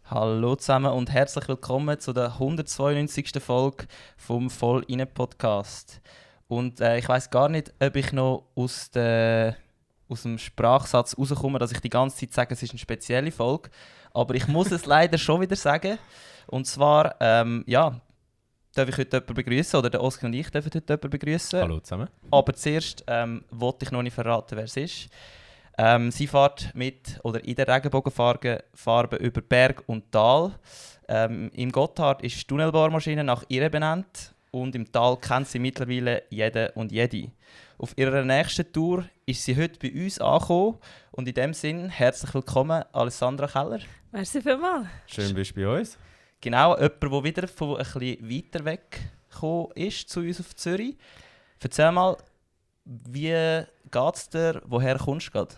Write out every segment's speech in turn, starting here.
Hallo zusammen und herzlich willkommen zu der 192. Folge vom Voll inne Podcast. Und ich weiß gar nicht, ob ich noch aus dem Sprachsatz rauskomme, dass ich die ganze Zeit sage, es ist eine spezielle Folge. Aber ich muss es leider schon wieder sagen. Und zwar, darf ich heute jemanden begrüßen oder der Oskar und ich dürfen heute jemanden begrüßen. Hallo zusammen. Aber zuerst wollte ich noch nicht verraten, wer es ist. Sie fährt in der Regenbogenfarbe über Berg und Tal. Im Gotthard ist die Tunnelbohrmaschine nach ihr benannt und im Tal kennt sie mittlerweile jede und jede. Auf ihrer nächsten Tour ist sie heute bei uns angekommen und in dem Sinn herzlich willkommen, Alessandra Keller. Merci vielmals. Schön bist du bei uns. Genau, jemand, der wieder von ein bisschen weiter weg gekommen ist zu uns auf Zürich. Erzähl mal, wie geht's dir? Woher kommst du gerade?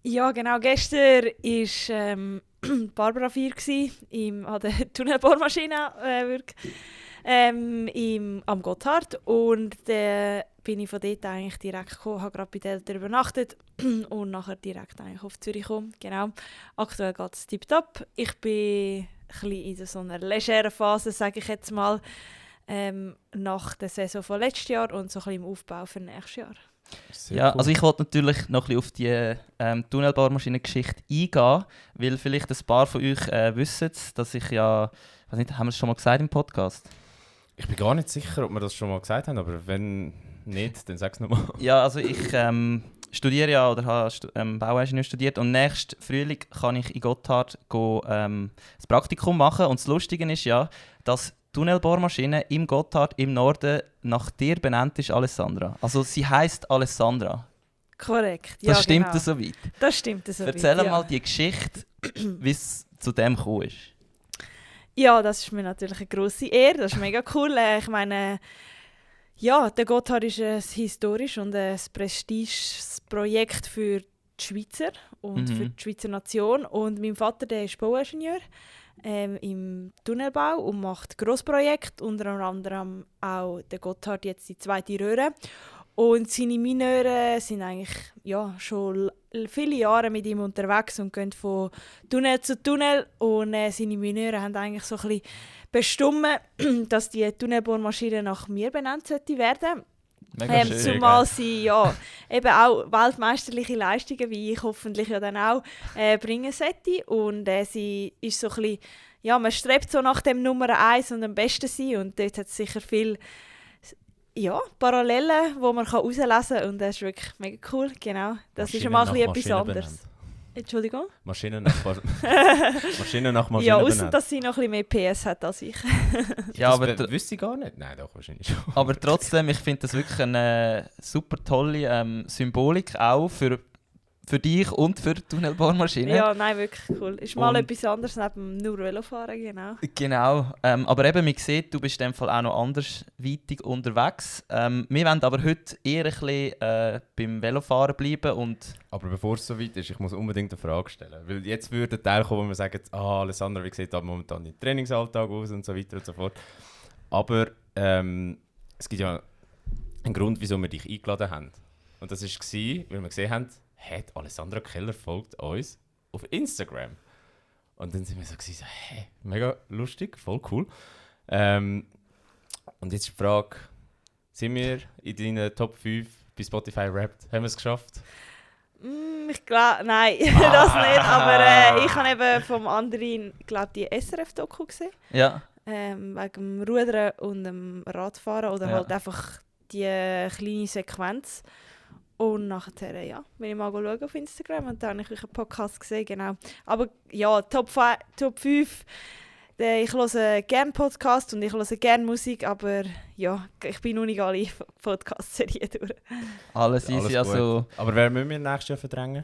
Ja, genau. Gestern war Barbara 4 an der Tunnelbohrmaschine am Gotthard. Und dann bin ich von dort eigentlich direkt gekommen, habe gerade bei den Eltern übernachtet und nachher direkt eigentlich auf Zürich gekommen. Genau. Aktuell geht es tipptopp. Ich bin ein bisschen in so einer legeren Phase, sage ich jetzt mal, nach der Saison von letztes Jahr und so ein bisschen im Aufbau für nächstes Jahr. Ja, also ich wollte natürlich noch ein bisschen auf die Tunnelbohrmaschinen-Geschichte eingehen, weil vielleicht ein paar von euch wissen, dass ich ja, ich weiß nicht, haben wir es schon mal gesagt im Podcast? Ich bin gar nicht sicher, ob wir das schon mal gesagt haben, aber wenn nicht, dann sag es nochmal. Ja, also ich studiere ja oder habe Bauingenieur studiert und nächsten Frühling kann ich in Gotthard das Praktikum machen und das Lustige ist ja, dass Tunnelbohrmaschine im Gotthard im Norden nach dir benannt ist, Alessandra. Also sie heisst Alessandra. Korrekt, ja, Das stimmt genau. soweit. Das stimmt soweit. Erzähl ja. mal die Geschichte, wie es zu dem gekommen ist. Ja, das ist mir natürlich eine grosse Ehre. Das ist mega cool. Ich meine, ja, der Gotthard ist ein historisches und ein Prestigeprojekt für die Schweizer und für die Schweizer Nation. Und mein Vater, der ist Bauingenieur im Tunnelbau und macht Grossprojekte, unter anderem auch der Gotthard, jetzt die zweite Röhre. Und seine Mineure sind eigentlich schon viele Jahre mit ihm unterwegs und gehen von Tunnel zu Tunnel. Und seine Mineure haben eigentlich so ein bisschen bestimmt, dass die Tunnelbohrmaschine nach mir benannt sollte werden. Mega schön. Zumal sie eben auch weltmeisterliche Leistungen, wie ich hoffentlich ja dann auch, bringen sollte. Und sie ist so ein bisschen, man strebt so nach dem Nummer 1 und am besten sein. Und dort hat es sicher viel Parallelen, die man herauslesen kann. Und das ist wirklich mega cool. Genau. Das ist mal etwas anderes. Entschuldigung? Maschinen nach Maschinen Ja, außer benannt. dass sie noch ein bisschen mehr PS hat als ich. Ja, aber wüsste ich gar nicht. Nein, doch, wahrscheinlich schon. aber trotzdem, ich finde das wirklich eine super tolle Symbolik auch für dich und für die Tunnelbohrmaschine. Ja, nein, wirklich cool. Ist mal Und etwas anderes neben nur Velofahren, genau. Genau, aber eben, man sieht, du bist in dem Fall auch noch andersweitig unterwegs. Wir wollen aber heute eher ein bisschen beim Velofahren bleiben und... Aber bevor es so weit ist, ich muss unbedingt eine Frage stellen. Weil jetzt würde der Teil kommen, wo wir sagen, Alessandra, wie sieht da momentan dein Trainingsalltag aus und so weiter und so fort. Aber es gibt ja einen Grund, wieso wir dich eingeladen haben. Und das war, weil wir gesehen haben, Alessandra Keller folgt uns auf Instagram. Und dann sind wir so, mega lustig, voll cool. Und jetzt ist die Frage, sind wir in deinen Top 5 bei Spotify Wrapped? Haben wir es geschafft? Ich glaube, nein, das nicht. Aber ich habe eben vom anderen, glaube die SRF-Doku gesehen. Ja. Wegen dem Rudern und dem Radfahren. Oder halt einfach die kleine Sequenz. Und nachher, bin ich mal schauen auf Instagram und dann habe ich einen Podcast gesehen, genau. Aber ja, Top 5, ich höre gerne Podcasts und ich höre gerne Musik, aber ja, ich bin noch nicht alle Podcast-Serien durch. Alles easy, Alles also... gut. Aber wer müssen wir nächstes Jahr verdrängen?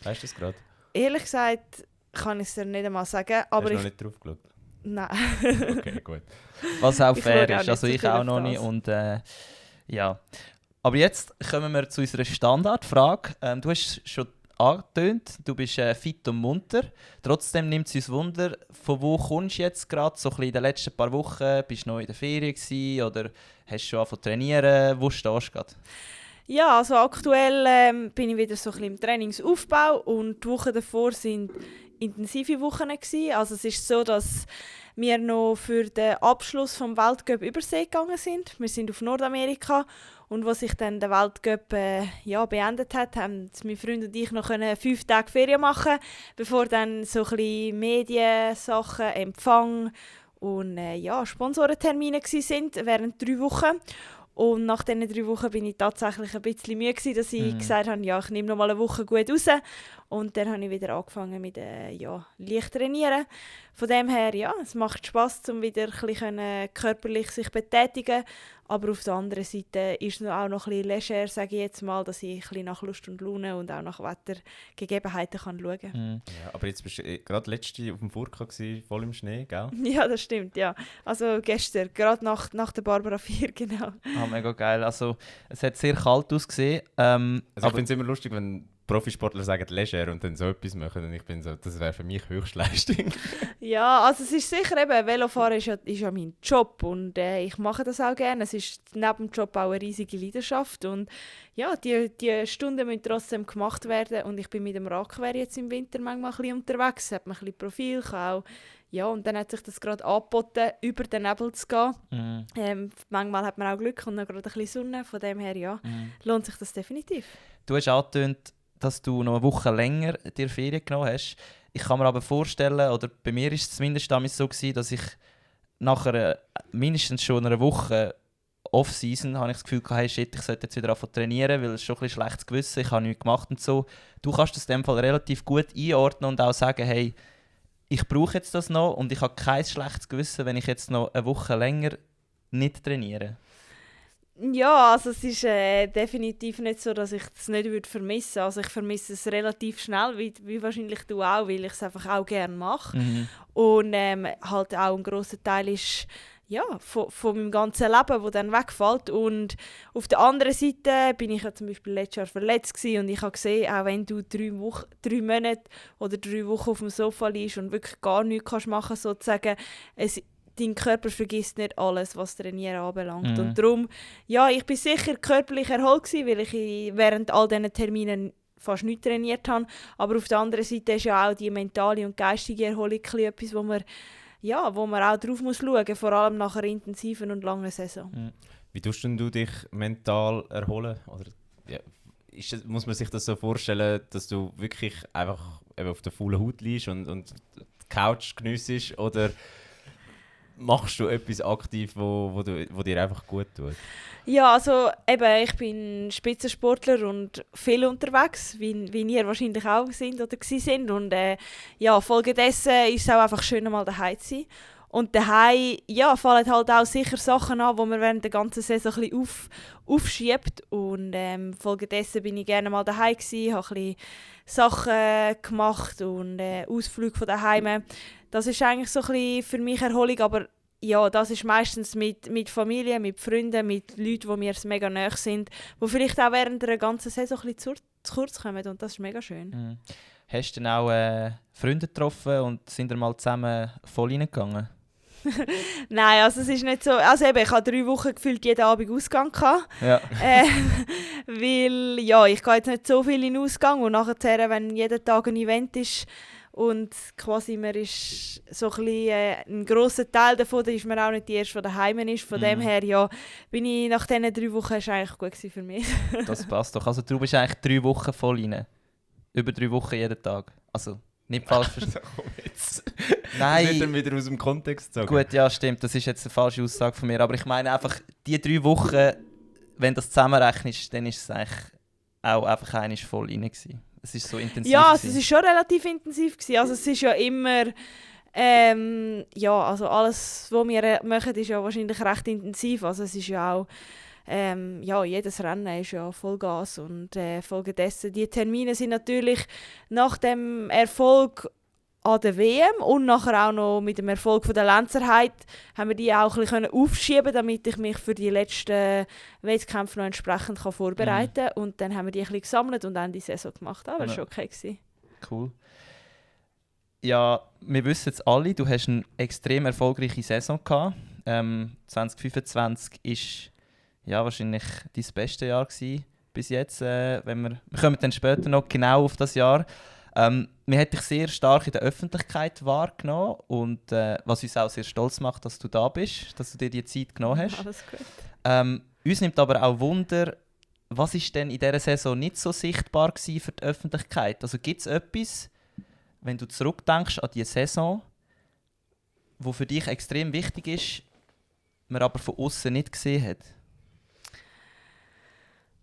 Weißt du das gerade? Ehrlich gesagt kann ich es dir nicht einmal sagen, aber Hast du noch nicht drauf geschaut? Nein. Okay, gut. Was auch Ich fair schaue auch ist, nicht also so ich viel auch auf noch das. nicht und ja. Aber jetzt kommen wir zu unserer Standardfrage. Du hast schon angetönt, du bist fit und munter. Trotzdem nimmt es uns Wunder, von wo kommst du jetzt gerade? So ein bisschen in den letzten paar Wochen, bist du noch in der Ferien gewesen, oder hast du schon angefangen zu trainieren? Wo stehst du gerade? Ja, also aktuell bin ich wieder so ein bisschen im Trainingsaufbau und die Wochen davor sind intensive Wochen gewesen. Also es ist so, dass wir noch für den Abschluss vom Weltcup Übersee gegangen sind. Wir sind auf Nordamerika und als sich dann der Weltcup beendet hat, haben mein Freund und ich noch 5 Tage Ferien machen, bevor dann so ein bisschen Mediensachen, Empfang und Sponsorentermine waren während 3 Wochen. Und nach diesen 3 Wochen bin ich tatsächlich ein bisschen müde gewesen, dass ich gesagt habe, ich nehme noch mal eine Woche gut raus. Und dann habe ich wieder angefangen mit leicht trainieren. Von dem her, es macht Spass, um wieder ein bisschen körperlich sich betätigen. Aber auf der anderen Seite ist es auch noch ein bisschen leger, sage ich jetzt mal, dass ich ein bisschen nach Lust und Laune und auch nach Wettergegebenheiten schauen kann. Ja, aber jetzt bist du gerade letzte auf dem Furka voll im Schnee, gell? Ja, das stimmt, ja. Also gestern, gerade nach der Barbara 4, genau. Mega geil. Also, es hat sehr kalt ausgesehen. Ich finde es immer lustig, wenn Profisportler sagen leger und dann so etwas machen. Und ich bin so, das wäre für mich Höchstleistung. Ja, also es ist sicher eben, Velofahren ist ja mein Job und ich mache das auch gerne. Es ist neben dem Job auch eine riesige Leidenschaft und ja, die Stunden müssen trotzdem gemacht werden und ich bin mit dem Radquer jetzt im Winter manchmal ein bisschen unterwegs, hat man ein bisschen Profil, kann auch, ja, und dann hat sich das gerade angeboten, über den Nebel zu gehen. Manchmal hat man auch Glück und dann gerade ein bisschen Sonne, von dem her lohnt sich das definitiv. Du hast angetönt, dass du noch eine Woche länger dir Ferien genommen hast. Ich kann mir aber vorstellen, oder bei mir war es zumindest damals so gewesen, dass ich nach mindestens schon einer Woche Off-Season habe ich das Gefühl gehabt, hey, shit, ich sollte jetzt wieder anfangen trainieren, weil es schon ein bisschen schlechtes Gewissen, ich habe nichts gemacht und so. Du kannst das in dem Fall relativ gut einordnen und auch sagen, hey, ich brauche jetzt das noch und ich habe kein schlechtes Gewissen, wenn ich jetzt noch eine Woche länger nicht trainiere. Ja, also es ist definitiv nicht so, dass ich es nicht vermissen würde. Also ich vermisse es relativ schnell, wie wahrscheinlich du auch, weil ich es einfach auch gerne mache. Und halt auch ein grosser Teil ist von meinem ganzen Leben, das dann wegfällt. Und auf der anderen Seite bin ich ja zum Beispiel letztes Jahr verletzt gewesen und ich habe gesehen, auch wenn du 3 Monate oder 3 Wochen auf dem Sofa liegst und wirklich gar nichts machen kannst, sozusagen, dein Körper vergisst nicht alles, was Trainieren anbelangt. Und darum, ich bin sicher körperlich erholt gewesen, weil ich während all diesen Terminen fast nicht trainiert habe. Aber auf der anderen Seite ist ja auch die mentale und geistige Erholung etwas, wo man auch drauf muss schauen muss, vor allem nach einer intensiven und langen Saison. Wie tust du dich mental erholen? Oder, muss man sich das so vorstellen, dass du wirklich einfach auf der faulen Haut liegst und die Couch geniessest? Oder machst du etwas aktiv, wo dir einfach gut tut? Ja, also eben, ich bin Spitzensportler und viel unterwegs, wie ihr wahrscheinlich auch sind oder sind. Und folgedessen ist es auch einfach schön, mal daheim zu sein. Und daheim fallen halt auch sicher Sachen an, die man während der ganzen Saison ein bisschen aufschiebt. Und folgedessen bin ich gerne mal daheim gewesen, habe ein bisschen Sachen gemacht und Ausflüge von daheim. Das ist eigentlich so ein bisschen für mich Erholung, aber ja, das ist meistens mit Familie, mit Freunden, mit Leuten, die mir mega nahe sind, die vielleicht auch während der ganzen Saison ein bisschen zu kurz kommen und das ist mega schön. Hast du dann auch Freunde getroffen und sind ihr mal zusammen voll reingegangen? Nein, also es ist nicht so. Also eben, ich hatte 3 Wochen gefühlt jeden Abend Ausgang gehabt. Ja. Weil ich gehe jetzt nicht so viel in den Ausgang und nachher, wenn jeden Tag ein Event ist und quasi man ist so ein grosser Teil davon, da ist man auch nicht die Erste, die daheim ist. Von dem her, bin ich nach diesen 3 Wochen ist eigentlich gut für mich. Das passt doch. Also du bist eigentlich 3 Wochen voll rein. Über 3 Wochen jeden Tag. Also nicht falsch verstanden. Nein. Das wird dann wieder aus dem Kontext sagen. Gut, ja, stimmt. Das ist jetzt eine falsche Aussage von mir. Aber ich meine einfach, die 3 Wochen, wenn du das zusammenrechnest, dann ist es eigentlich auch einfach einmal voll rein gewesen. Es ist so intensiv. Ja, also es war schon relativ intensiv gewesen. Also es ist ja immer... also alles, was wir machen, ist ja wahrscheinlich recht intensiv. Also es ist ja auch... jedes Rennen ist ja Vollgas und folgedessen. Die Termine sind natürlich nach dem Erfolg an der WM und nachher auch noch mit dem Erfolg von der Lenzerheide haben wir die auch ein bisschen aufschieben, damit ich mich für die letzten Wettkämpfe noch entsprechend vorbereiten kann. Und dann haben wir die ein bisschen gesammelt und dann die Saison gemacht. Aber das war okay gewesen. Cool. Ja, wir wissen jetzt alle, du hast eine extrem erfolgreiche Saison gehabt. 2025 ist wahrscheinlich dein beste Jahr gewesen bis jetzt. Wir kommen dann später noch genau auf das Jahr. Wir haben dich sehr stark in der Öffentlichkeit wahrgenommen und was uns auch sehr stolz macht, dass du da bist, dass du dir die Zeit genommen hast. Alles gut. Uns nimmt aber auch Wunder, was ist denn in dieser Saison nicht so sichtbar gewesen für die Öffentlichkeit? Also gibt es etwas, wenn du zurückdenkst an diese Saison, wo für dich extrem wichtig ist, man aber von außen nicht gesehen hat?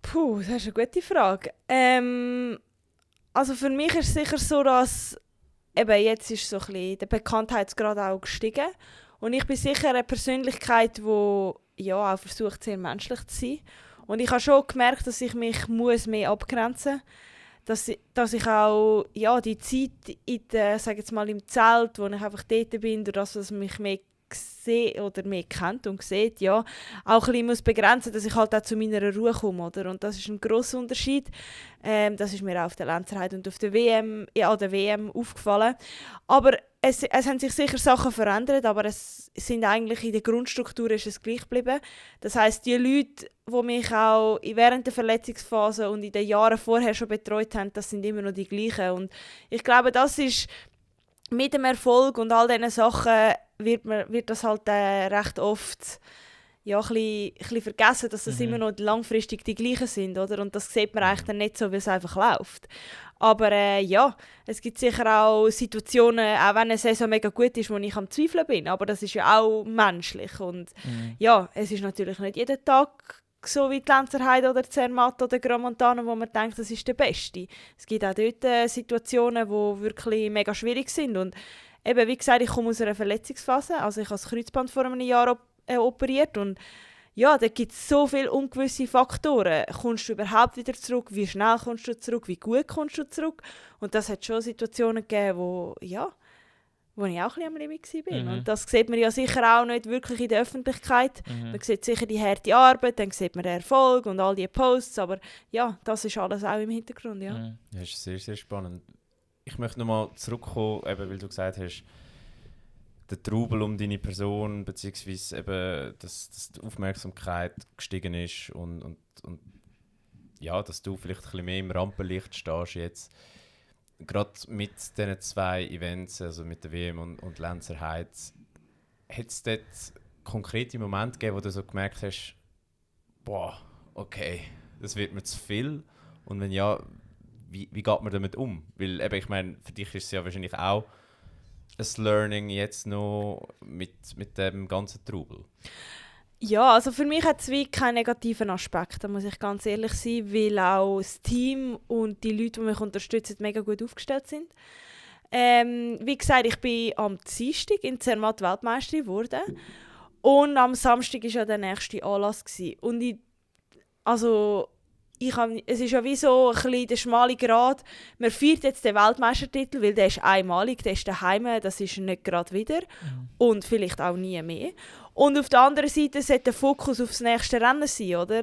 Puh, das ist eine gute Frage. Also für mich ist es sicher so, dass eben jetzt ist so ein bisschen der Bekanntheitsgrad auch gestiegen. Und ich bin sicher eine Persönlichkeit, die ja, auch versucht, sehr menschlich zu sein. Und ich habe schon gemerkt, dass ich mich mehr abgrenzen muss. Dass ich auch ja, die Zeit sag jetzt mal, im Zelt, wo ich einfach dort bin, durch das, dass mich mehr gesehen oder mehr kennt und sieht, ja, auch ein bisschen muss begrenzen, dass ich halt auch zu meiner Ruhe komme, oder? Und das ist ein grosser Unterschied. Das ist mir auch auf der Lenzerheide und auf der WM, ja, an der WM aufgefallen. Aber es haben sich sicher Sachen verändert, aber es sind eigentlich in der Grundstruktur ist es gleich geblieben. Das heisst, die Leute, die mich auch während der Verletzungsphase und in den Jahren vorher schon betreut haben, das sind immer noch die gleichen. Und ich glaube, das ist mit dem Erfolg und all diesen Sachen wird das halt recht oft ja, ein bisschen vergessen, dass das immer noch langfristig die gleichen sind, oder? Und das sieht man eigentlich dann nicht so, weil es einfach läuft. Aber ja, es gibt sicher auch Situationen, auch wenn eine Saison mega gut ist, wo ich am Zweifeln bin, aber das ist ja auch menschlich. Und ja, es ist natürlich nicht jeden Tag so wie die Lenzerheide oder Zermatt oder Gromontana, wo man denkt, das ist der Beste. Es gibt auch dort Situationen, die wirklich mega schwierig sind. Und eben, wie gesagt, ich komme aus einer Verletzungsphase. Also ich habe das Kreuzband vor einem Jahr operiert. Und ja, da gibt es so viele ungewisse Faktoren. Kommst du überhaupt wieder zurück? Wie schnell kommst du zurück? Wie gut kommst du zurück? Und das hat schon Situationen gegeben, wo ich auch ein bisschen am Limit war. Und das sieht man ja sicher auch nicht wirklich in der Öffentlichkeit. Man sieht sicher die harte Arbeit, dann sieht man den Erfolg und all die Posts, aber ja, das ist alles auch im Hintergrund. Ja. Das ist sehr, sehr spannend. Ich möchte nochmal zurückkommen, eben, weil du gesagt hast, der Trubel um deine Person, beziehungsweise eben, dass die Aufmerksamkeit gestiegen ist und ja, dass du vielleicht ein bisschen mehr im Rampenlicht stehst jetzt. Gerade mit diesen 2 Events, also mit der WM und Lenzerheide, hat es dort konkrete Momente gegeben, wo du so gemerkt hast, boah, okay, das wird mir zu viel? Und wenn ja, wie geht man damit um? Weil eben, ich meine, für dich ist es ja wahrscheinlich auch ein Learning jetzt noch mit dem ganzen Trubel. Ja, also für mich hat es wie keinen negativen Aspekt, da muss ich ganz ehrlich sein, weil auch das Team und die Leute, die mich unterstützen, mega gut aufgestellt sind. Wie gesagt, ich bin am Dienstag in Zermatt Weltmeisterin geworden und am Samstag war ja der nächste Anlass. Und es ist ja wie so ein bisschen der schmale Grat. Man feiert jetzt den Weltmeistertitel, weil der ist einmalig, der ist daheim, das ist nicht gerade wieder und vielleicht auch nie mehr. Und auf der anderen Seite sollte der Fokus auf das nächste Rennen sein, oder?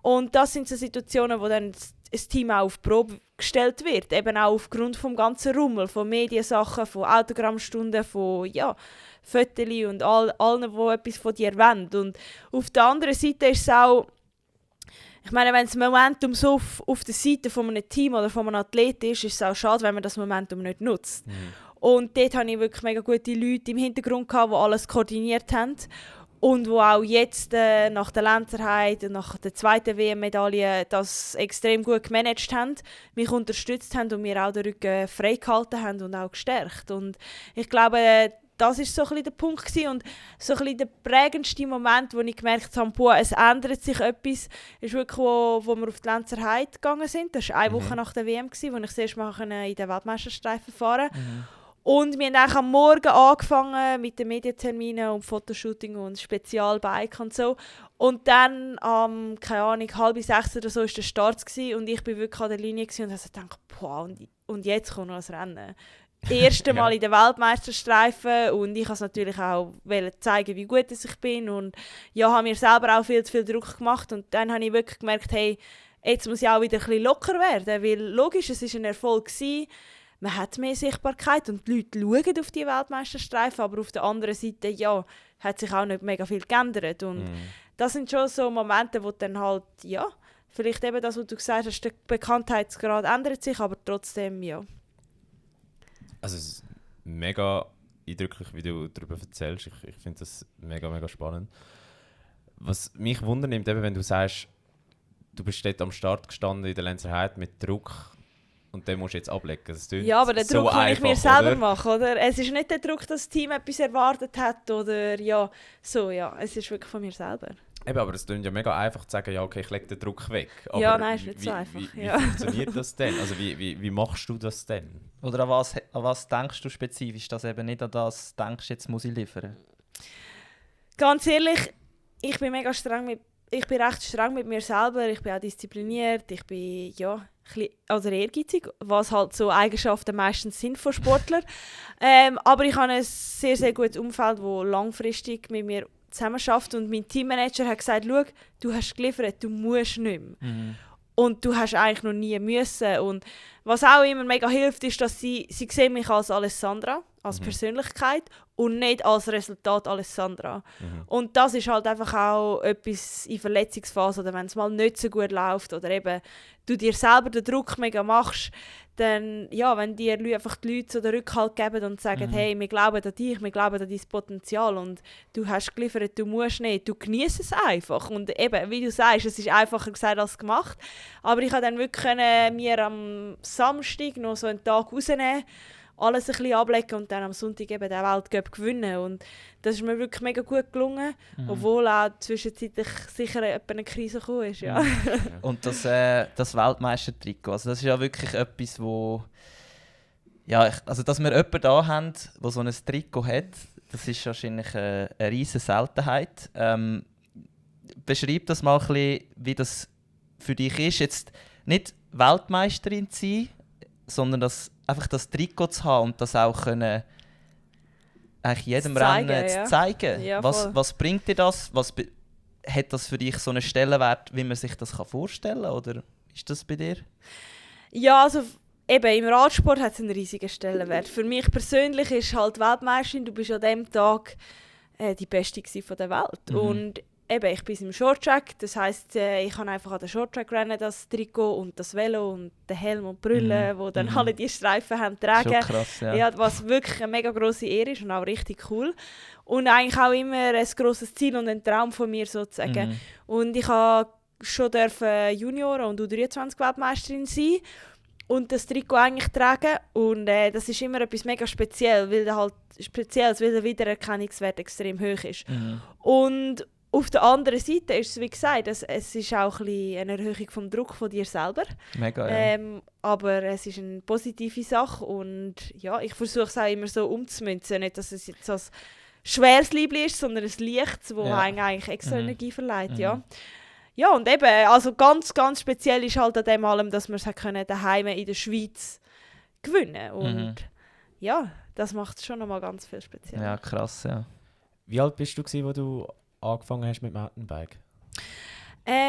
Und das sind so Situationen, wo dann das Team auch auf die Probe gestellt wird, eben auch aufgrund vom ganzen Rummel, von Mediensachen, von Autogrammstunden, von ja, Fotos und allen, die etwas von dir wollen. Und auf der anderen Seite ist es auch, ich meine, wenn das Momentum so auf der Seite von einem Team oder von einem Athlet ist es auch schade, wenn man das Momentum nicht nutzt. Und dort hatte ich wirklich mega gute Leute im Hintergrund gehabt, die alles koordiniert haben. Und die auch jetzt nach der Lenzerheide und nach der zweiten WM-Medaille das extrem gut gemanagt haben, mich unterstützt haben und mir auch den Rücken freigehalten haben und auch gestärkt. Und ich glaube, das war so ein bisschen der Punkt gewesen. Und so ein bisschen der prägendste Moment, wo ich gemerkt habe, boah, es ändert sich etwas, ist wirklich, wo wir auf die Lenzerheide gegangen sind. Das war eine Woche nach der WM, wo ich das erste Mal in den Weltmeisterstreifen fahren konnte. Und wir haben eigentlich am Morgen angefangen mit den Medienterminen und Fotoshooting und Spezialbike und so. Und dann keine Ahnung, 5:30 oder so war der Start gewesen, und ich war wirklich an der Linie und habe gedacht, boah, und jetzt kommt noch das Rennen. Das erste Mal in den Weltmeisterstreifen, und ich wollte es natürlich auch zeigen, wie gut ich bin, und ja, habe mir selber auch viel zu viel Druck gemacht, und dann habe ich wirklich gemerkt, hey, jetzt muss ich auch wieder ein bisschen locker werden, weil logisch, es war ein Erfolg gewesen. Man hat mehr Sichtbarkeit und die Leute schauen auf die Weltmeisterstreifen, aber auf der anderen Seite, ja, hat sich auch nicht mega viel geändert. Und das sind schon so Momente, wo dann halt, ja, vielleicht eben das, was du gesagt hast, der Bekanntheitsgrad ändert sich, aber trotzdem, ja. Also es ist mega eindrücklich, wie du darüber erzählst. Ich finde das mega, mega spannend. Was mich wundert, eben, wenn du sagst, du bist dort am Start gestanden in der Lenzerheide mit Druck und den musst du jetzt ablegen. Das Ja, aber der so Druck, den ich einfach, mir selber oder? mache, oder? Es ist nicht der Druck, dass das Team etwas erwartet hat oder ja, so, ja. Es ist wirklich von mir selber. Eben, aber es klingt ja mega einfach zu sagen, ja, okay, ich lege den Druck weg. Aber Ja, nein, ist nicht so einfach, Wie ja. funktioniert das denn? Also wie machst du das denn? Oder an was denkst du spezifisch, dass eben nicht an das denkst, jetzt muss ich liefern? Ganz ehrlich, ich bin recht streng mit mir selber, ich bin auch diszipliniert, ich bin also ehrgeizig, was halt so Eigenschaften meistens sind von Sportlern. Aber ich habe ein sehr, sehr gutes Umfeld, das langfristig mit mir zusammenarbeitet und mein Teammanager hat gesagt, schau, du hast geliefert, du musst nicht mehr. Mhm. Und du hast eigentlich noch nie müssen. Und was auch immer mega hilft, ist, dass sie sehen mich als Alessandra, als Persönlichkeit und nicht als Resultat Alessandra. Und das ist halt einfach auch etwas in Verletzungsphase oder wenn es mal nicht so gut läuft oder eben du dir selber den Druck mega machst, dann, ja, wenn dir einfach die Leute so den Rückhalt geben und sagen, hey, wir glauben an dich, wir glauben an dein Potenzial und du hast geliefert, du musst nicht, du genießt es einfach. Und eben, wie du sagst, es ist einfacher gesagt als gemacht. Aber ich konnte dann wirklich mir am Samstag noch so einen Tag rausnehmen, alles ein bisschen ablegen und dann am Sonntag eben den Weltcup gewinnen. Und das ist mir wirklich mega gut gelungen, obwohl auch zwischenzeitlich sicher eine Krise gekommen ist. Ja. Und das Weltmeistertrikot, also das ist ja wirklich etwas, wo... Ja, also dass wir jemanden da haben, der so ein Trikot hat, das ist wahrscheinlich eine riesige Seltenheit. Beschreib das mal ein bisschen, wie das für dich ist, jetzt nicht Weltmeisterin zu sein, sondern einfach das Trikot zu haben und das auch können, eigentlich jedem Rennen zu zeigen. Ja, was bringt dir das? Hat das für dich so einen Stellenwert, wie man sich das vorstellen kann? Oder ist das bei dir? Ja, also eben, im Radsport hat es einen riesigen Stellenwert. Für mich persönlich ist halt Weltmeisterin, du bist an dem Tag die Beste von der Welt. Und eben, ich bin im Shorttrack, das heisst, ich habe einfach an der Shorttrack-Rennen das Trikot und das Velo und den Helm und die Brille, wo dann alle die Streifen haben tragen. Schon krass, ja. Ja, was wirklich eine mega grosse Ehre ist und auch richtig cool. Und eigentlich auch immer ein grosses Ziel und ein Traum von mir sozusagen. Und ich durfte schon Junioren- und U23-Weltmeisterin sein und das Trikot eigentlich tragen. Und das ist immer etwas mega Spezielles, weil der Wiedererkennungswert extrem hoch ist. Und auf der anderen Seite ist es, wie gesagt, es ist auch ein bisschen eine Erhöhung vom Druck von dir selber. Mega, ja. Aber es ist eine positive Sache und ja, ich versuche es auch immer so umzumünzen. Nicht, dass es jetzt so ein schweres Liebling ist, sondern ein leichtes, das eigentlich extra Energie verleiht. Ja. Ja, und eben, also ganz, ganz speziell ist halt an dem allem, dass wir es daheim in der Schweiz gewinnen. Und ja, das macht es schon nochmal ganz viel speziell. Ja, krass, ja. Wie alt bist du, als du angefangen hast mit Mountainbike?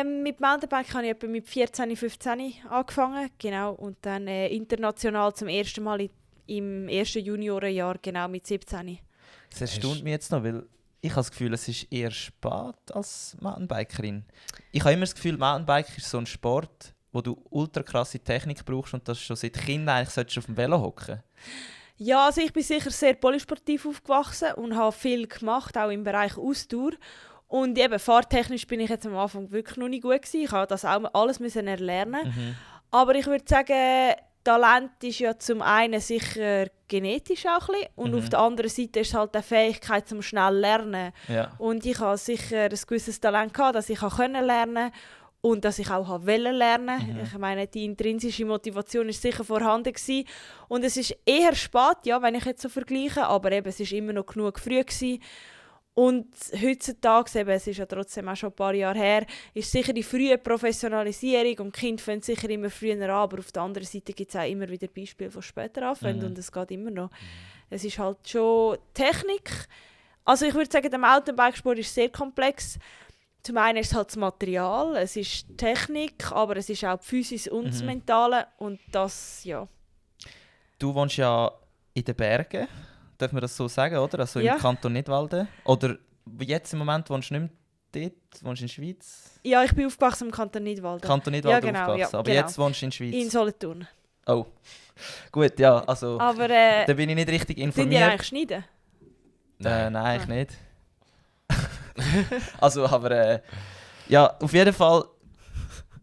Mit Mountainbike habe ich etwa mit 14, 15 angefangen, genau. Und dann international zum ersten Mal im ersten Juniorenjahr, genau mit 17. Das erstaunt mich jetzt noch, weil ich habe das Gefühl, es ist eher spät als Mountainbikerin. Ich habe immer das Gefühl, Mountainbike ist so ein Sport, wo du ultra krasse Technik brauchst und das schon seit Kindern eigentlich solltest du auf dem Velo hocken. Ja, also ich bin sicher sehr polysportiv aufgewachsen und habe viel gemacht, auch im Bereich Ausdauer. Und eben fahrtechnisch bin ich jetzt am Anfang wirklich noch nicht gut gewesen. Ich habe das auch alles müssen erlernen. Aber ich würde sagen, Talent ist ja zum einen sicher genetisch auch ein bisschen, und auf der anderen Seite ist es halt die Fähigkeit zum schnell lernen. Ja. Und ich habe sicher ein gewisses Talent gehabt, dass ich lernen konnte und dass ich auch lernen wollte. Ich meine, die intrinsische Motivation ist sicher vorhanden gewesen. Und es ist eher spät, ja, wenn ich jetzt so vergleiche, aber eben, es ist immer noch genug früh gewesen. Und heutzutage, eben, es ist ja trotzdem auch schon ein paar Jahre her, ist sicher die frühe Professionalisierung und die Kinder fangen sicher immer früher an, aber auf der anderen Seite gibt es auch immer wieder Beispiele, die später anfangen und es geht immer noch. Es ist halt schon Technik. Also ich würde sagen, der Mountainbikesport ist sehr komplex. Zum einen ist es halt das Material, es ist die Technik, aber es ist auch die Physis und das Mentale und das, ja. Du wohnst ja in den Bergen, darf man das so sagen, oder? Also Ja. im Kanton Nidwalden. Oder jetzt im Moment wohnst du nicht mehr dort, wohnst du in der Schweiz? Ja, ich bin aufgewachsen im Kanton Nidwalden. Kanton Nidwalden Ja, genau, aufgewachsen, ja, aber genau. jetzt wohnst du in der Schweiz. In Solothurn. Oh, gut, ja, also Aber da bin ich nicht richtig sind die informiert. eigentlich schneiden? Nein, eigentlich nicht. Also, aber ja, auf jeden Fall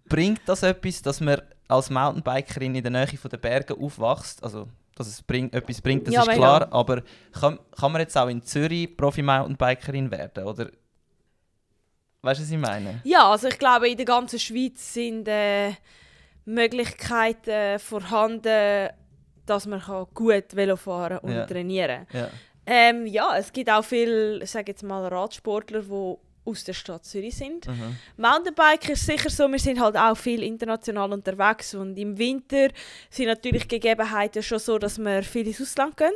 bringt das etwas, dass man als Mountainbikerin in der Nähe der Berge aufwächst. Also, dass es etwas bringt, das Ja, ist mega. klar. Aber kann man jetzt auch in Zürich Profi-Mountainbikerin werden? Oder weißt du, was ich meine? Ja, also ich glaube, in der ganzen Schweiz sind Möglichkeiten vorhanden, dass man gut Velo fahren und Ja. trainieren Ja. kann. Ja, es gibt auch viele, ich sage jetzt mal, Radsportler, die aus der Stadt Zürich sind. Mhm. Mountainbike ist sicher so, wir sind halt auch viel international unterwegs und im Winter sind natürlich die Gegebenheiten schon so, dass wir viel ins Ausland gehen,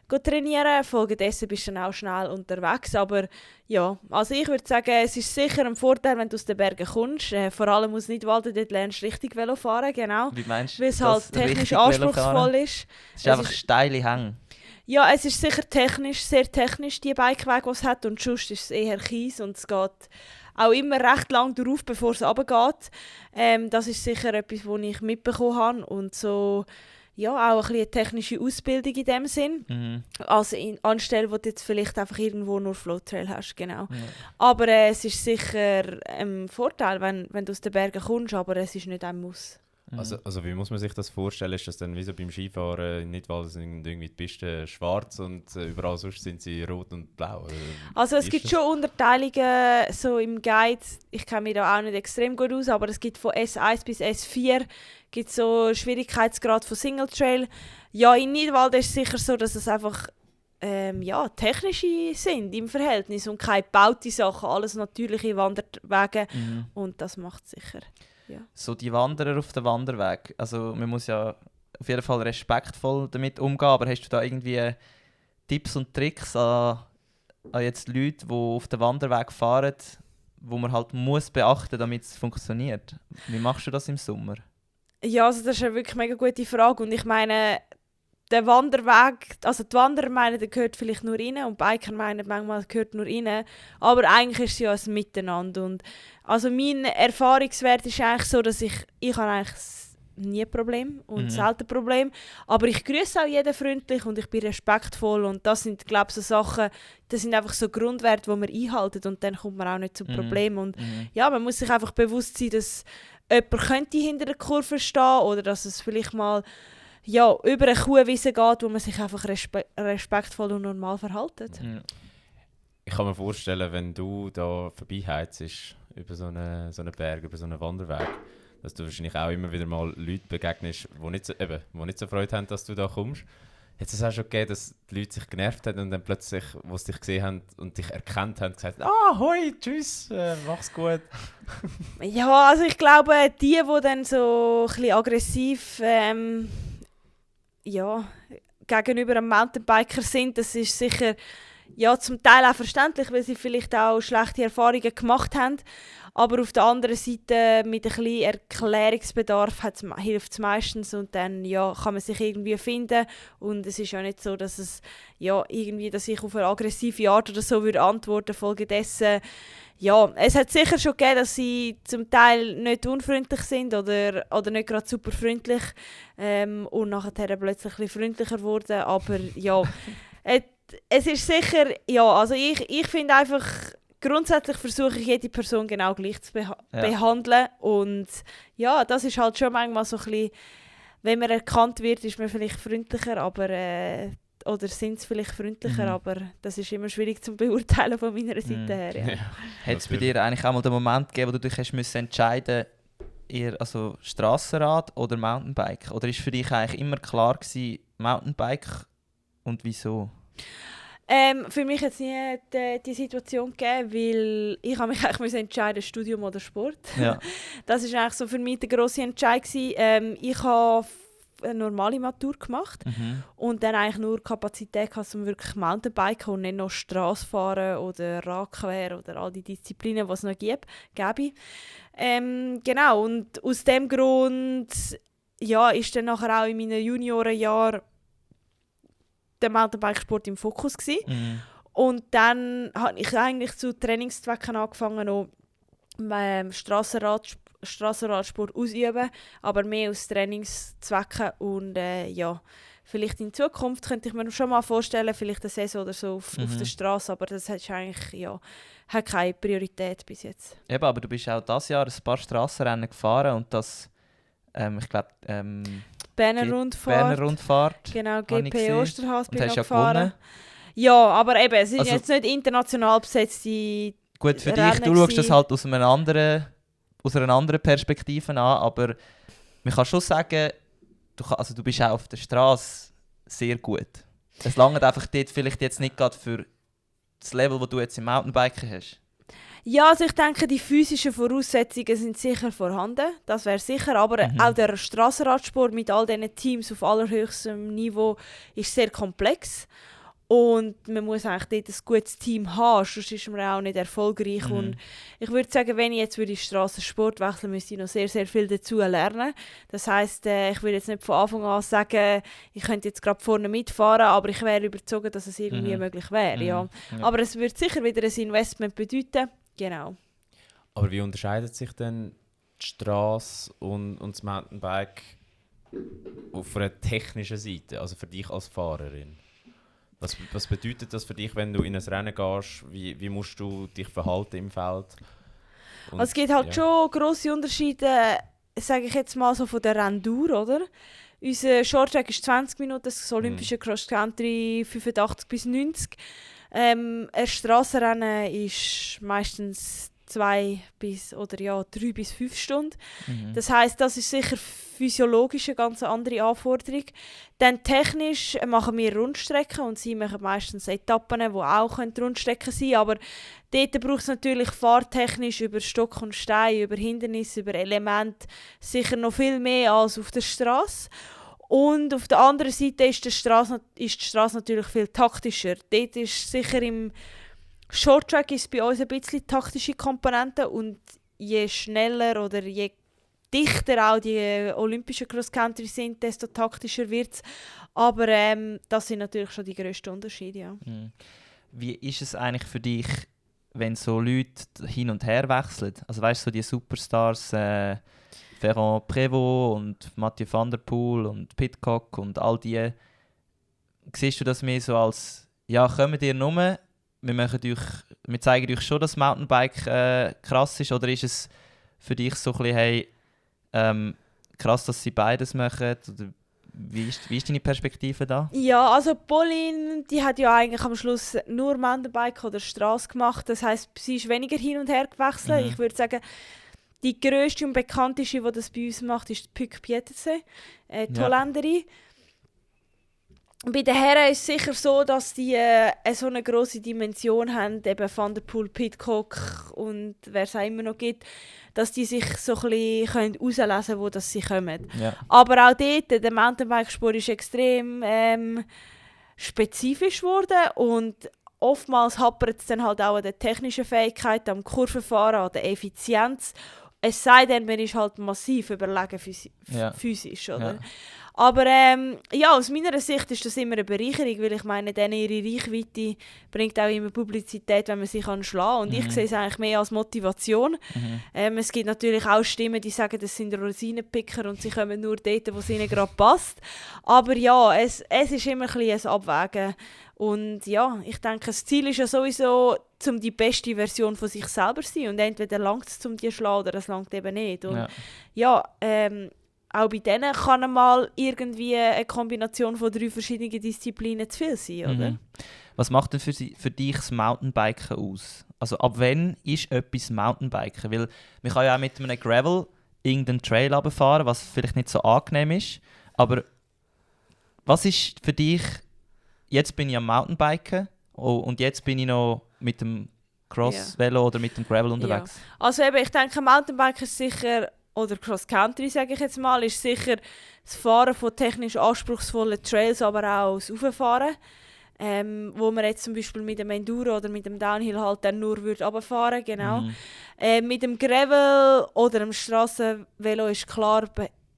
gehen trainieren. Folgedessen bist du dann auch schnell unterwegs, aber ja, also ich würde sagen, es ist sicher ein Vorteil, wenn du aus den Bergen kommst, vor allem aus Nidwalden, dort lernst du richtig Velo fahren, genau, Wie meinst du weil es das halt technisch richtig Velofahren? anspruchsvoll ist. Es ist einfach steile Hänge. Ja, es ist sicher technisch, sehr technisch, die Bikewege, die es hat. Und sonst ist es eher Kies und es geht auch immer recht lang drauf, bevor es runtergeht. Das ist sicher etwas, was ich mitbekommen habe. Und so, ja, auch ein bisschen eine technische Ausbildung in dem Sinn. Mhm. Also anstelle, wo du jetzt vielleicht einfach irgendwo nur Flowtrail hast, genau. Ja. Aber es ist sicher ein Vorteil, wenn du aus den Bergen kommst, aber es ist nicht ein Muss. Mhm. Also wie muss man sich das vorstellen? Ist das dann wie so beim Skifahren nicht, weil sind irgendwie die Pisten schwarz und überall sonst sind sie rot und blau? Oder Also es wie gibt ist das? schon Unterteilungen so im Guide. Ich kenne mich da auch nicht extrem gut aus, aber es gibt von S1 bis S4 gibt so Schwierigkeitsgrad von Single Trail. Ja, in Nidwalden ist es sicher so, dass es einfach ja, technische sind im Verhältnis und keine gebaute Sachen, alles natürliche Wanderwege Mhm. und das macht sicher. So die Wanderer auf dem Wanderweg. Also man muss ja auf jeden Fall respektvoll damit umgehen, aber hast du da irgendwie Tipps und Tricks an jetzt Leute, die auf dem Wanderweg fahren, wo man halt muss beachten, damit es funktioniert? Wie machst du das im Sommer? Ja, also das ist eine wirklich mega gute Frage und ich meine, der Wanderweg, also die Wanderer meinen, der gehört vielleicht nur rein und die Biker meinen, manchmal gehört nur rein, aber eigentlich ist es ja ein Miteinander und also mein Erfahrungswert ist eigentlich so, dass ich habe eigentlich nie Problem und selten Problem, aber ich grüße auch jeden freundlich und ich bin respektvoll und das sind, glaube ich, so Sachen, das sind einfach so Grundwerte, die man einhalten und dann kommt man auch nicht zu Problemen und ja, man muss sich einfach bewusst sein, dass jemand könnte hinter der Kurve stehen oder dass es vielleicht mal ja, über eine Kuhwiese geht, wo man sich einfach respektvoll und normal verhält. Ja. Ich kann mir vorstellen, wenn du da vorbeiheizt über so einen Berg, über so einen Wanderweg, dass du wahrscheinlich auch immer wieder mal Leute begegnest, die nicht so Freude haben, dass du da kommst. Hat es auch schon gegeben, dass die Leute sich genervt haben und dann plötzlich, wo sie dich gesehen haben und dich erkannt haben, gesagt hoi, tschüss, mach's gut. Ja, also ich glaube, die dann so ein bisschen aggressiv ja, gegenüber einem Mountainbiker sind, das ist sicher ja, zum Teil auch verständlich, weil sie vielleicht auch schlechte Erfahrungen gemacht haben. Aber auf der anderen Seite mit ein bisschen Erklärungsbedarf hilft es meistens und dann ja, kann man sich irgendwie finden. Und es ist ja nicht so, dass es ja, irgendwie, dass ich auf eine aggressive Art oder so würde antworten. Folgedessen, ja, es hat sicher schon gegeben, dass sie zum Teil nicht unfreundlich sind oder nicht gerade super freundlich und nachher plötzlich ein bisschen freundlicher wurden. Aber ja, es ist sicher, ja, also ich finde einfach, grundsätzlich versuche ich jede Person genau gleich zu behandeln und ja, das ist halt schon manchmal so ein bisschen, wenn man erkannt wird, ist man vielleicht freundlicher, aber oder sind sie vielleicht freundlicher, aber das ist immer schwierig zu beurteilen von meiner Seite her. Ja. Hat es bei dir eigentlich auch mal den Moment gegeben, wo du dich hast müssen entscheiden, eher also Strassenrad oder Mountainbike? Oder ist für dich eigentlich immer klar gewesen, Mountainbike und wieso? Für mich hat es nie die Situation gegeben, weil ich habe mich eigentlich entscheiden, Studium oder Sport. Ja. Das war eigentlich so für mich der grosse Entscheid gewesen. Ich habe eine normale Matur gemacht und dann eigentlich nur Kapazität gehabt, um wirklich Mountainbiken und nicht noch Strasse fahren oder Radquer oder all die Disziplinen, die es noch gäbe. Genau, und aus dem Grund ja, ist dann nachher auch in meinen Juniorenjahren der Mountainbikesport im Fokus gewesen. Und dann habe ich eigentlich zu Trainingszwecken angefangen, noch Strassenrad Strassenradsport ausüben, aber mehr aus Trainingszwecken und vielleicht in Zukunft könnte ich mir schon mal vorstellen, vielleicht eine Saison oder so auf der Straße, aber das hat eigentlich hat keine Priorität bis jetzt. Eben, aber du bist auch dieses Jahr ein paar Strassenrennen gefahren und das, ich glaube, Berner Rundfahrt. Genau, GP Osterhaus bin ich gefahren. Gewonnen. Ja, aber eben, es sind jetzt nicht international besetzte gut, für Rennen dich, du schaust das gewesen. halt aus einer anderen Perspektive an, aber man kann schon sagen, du bist auch auf der Straße sehr gut. Es langt einfach dort vielleicht jetzt nicht gerade für das Level, das du jetzt im Mountainbiken hast. Ja, also ich denke, die physischen Voraussetzungen sind sicher vorhanden, das wäre sicher, aber auch der Strassenradsport mit all diesen Teams auf allerhöchstem Niveau ist sehr komplex. Und man muss eigentlich dort ein gutes Team haben, sonst ist man auch nicht erfolgreich. Und ich würde sagen, wenn ich jetzt Strassensport wechseln würde, müsste ich noch sehr, sehr viel dazu lernen. Das heisst, ich würde jetzt nicht von Anfang an sagen, ich könnte jetzt gerade vorne mitfahren, aber ich wäre überzeugt, dass es irgendwie möglich wäre. Ja. Aber es würde sicher wieder ein Investment bedeuten. Genau. Aber wie unterscheidet sich denn die Straße und das Mountainbike auf einer technischen Seite, also für dich als Fahrerin? Was bedeutet das für dich, wenn du in ein Rennen gehst? Wie musst du dich verhalten im Feld? Und, also es gibt halt schon grosse Unterschiede, sage ich jetzt mal so von der Renndauer, oder? Unser Shorttrack ist 20 Minuten, das olympische Cross Country 85 bis 90. Ein Strassenrennen ist meistens 3 bis 5 Stunden. Das heisst, das ist sicher physiologisch eine ganz andere Anforderung. Dann technisch machen wir Rundstrecken und sie machen meistens Etappen, die auch Rundstrecken sein können. Aber dort braucht es natürlich fahrtechnisch über Stock und Stein, über Hindernisse, über Elemente sicher noch viel mehr als auf der Straße. Und auf der anderen Seite ist die Straße natürlich viel taktischer. Dort ist sicher im Shorttrack ist bei uns ein bisschen taktische Komponente und je schneller oder je dichter auch die olympischen Cross-Country sind, desto taktischer wird es. Aber das sind natürlich schon die grössten Unterschiede. Ja. Wie ist es eigentlich für dich, wenn so Leute hin und her wechseln? Also weißt du, so die Superstars, Ferrand Prévot und Mathieu van der Poel und Pidcock und all die, siehst du das mehr so als, ja, kommt ihr nur, wir zeigen euch schon, dass Mountainbike krass ist, oder ist es für dich so ein bisschen, hey, krass, dass sie beides machen? Oder wie ist deine Perspektive da? Ja, also Pauline, die hat ja eigentlich am Schluss nur Mountainbike oder Straße gemacht. Das heisst, sie ist weniger hin und her gewechselt. Ich würde sagen, die grösste und bekannteste, die das bei uns macht, ist Puck Pieterse, die Holländerin. Bei den Herren ist es sicher so, dass die so eine grosse Dimension haben, eben Van der Poel, Pidcock und wer es auch immer noch gibt, dass die sich so ein bisschen herauslesen können, wo das sie kommen. Ja. Aber auch dort, der Mountainbikesport ist extrem spezifisch geworden und oftmals hapert es dann halt auch an der technischen Fähigkeit, am Kurvenfahren, an der Effizienz. Es sei denn, man ist halt massiv überlegen physisch, oder? Ja. Aber aus meiner Sicht ist das immer eine Bereicherung, weil ich meine, ihre Reichweite bringt auch immer Publizität, wenn man sich schlagen kann. Und ich sehe es eigentlich mehr als Motivation. Es gibt natürlich auch Stimmen, die sagen, das sind Rosinenpicker und sie kommen nur dort, wo es ihnen gerade passt. Aber ja, es ist immer ein bisschen ein Abwägen. Und ja, ich denke, das Ziel ist ja sowieso, um die beste Version von sich selber zu sein. Und entweder langt es, um die zu schlagen, oder es langt eben nicht. Und auch bei denen kann mal irgendwie eine Kombination von 3 verschiedenen Disziplinen zu viel sein, oder? Was macht denn für dich das Mountainbiken aus? Also ab wann ist etwas Mountainbiken? Weil man kann ja auch mit einem Gravel irgendeinen Trail runterfahren, was vielleicht nicht so angenehm ist. Aber was ist für dich, jetzt bin ich am Mountainbiken und jetzt bin ich noch mit dem Cross-Velo oder mit dem Gravel unterwegs? Ja. Also eben, ich denke, Mountainbiken ist sicher, oder Cross-Country, sage ich jetzt mal, ist sicher das Fahren von technisch anspruchsvollen Trails, aber auch das Rauffahren. Wo man jetzt zum Beispiel mit dem Enduro oder mit dem Downhill halt dann nur runterfahren würde, genau. Mit dem Gravel oder dem Strassenvelo ist klar,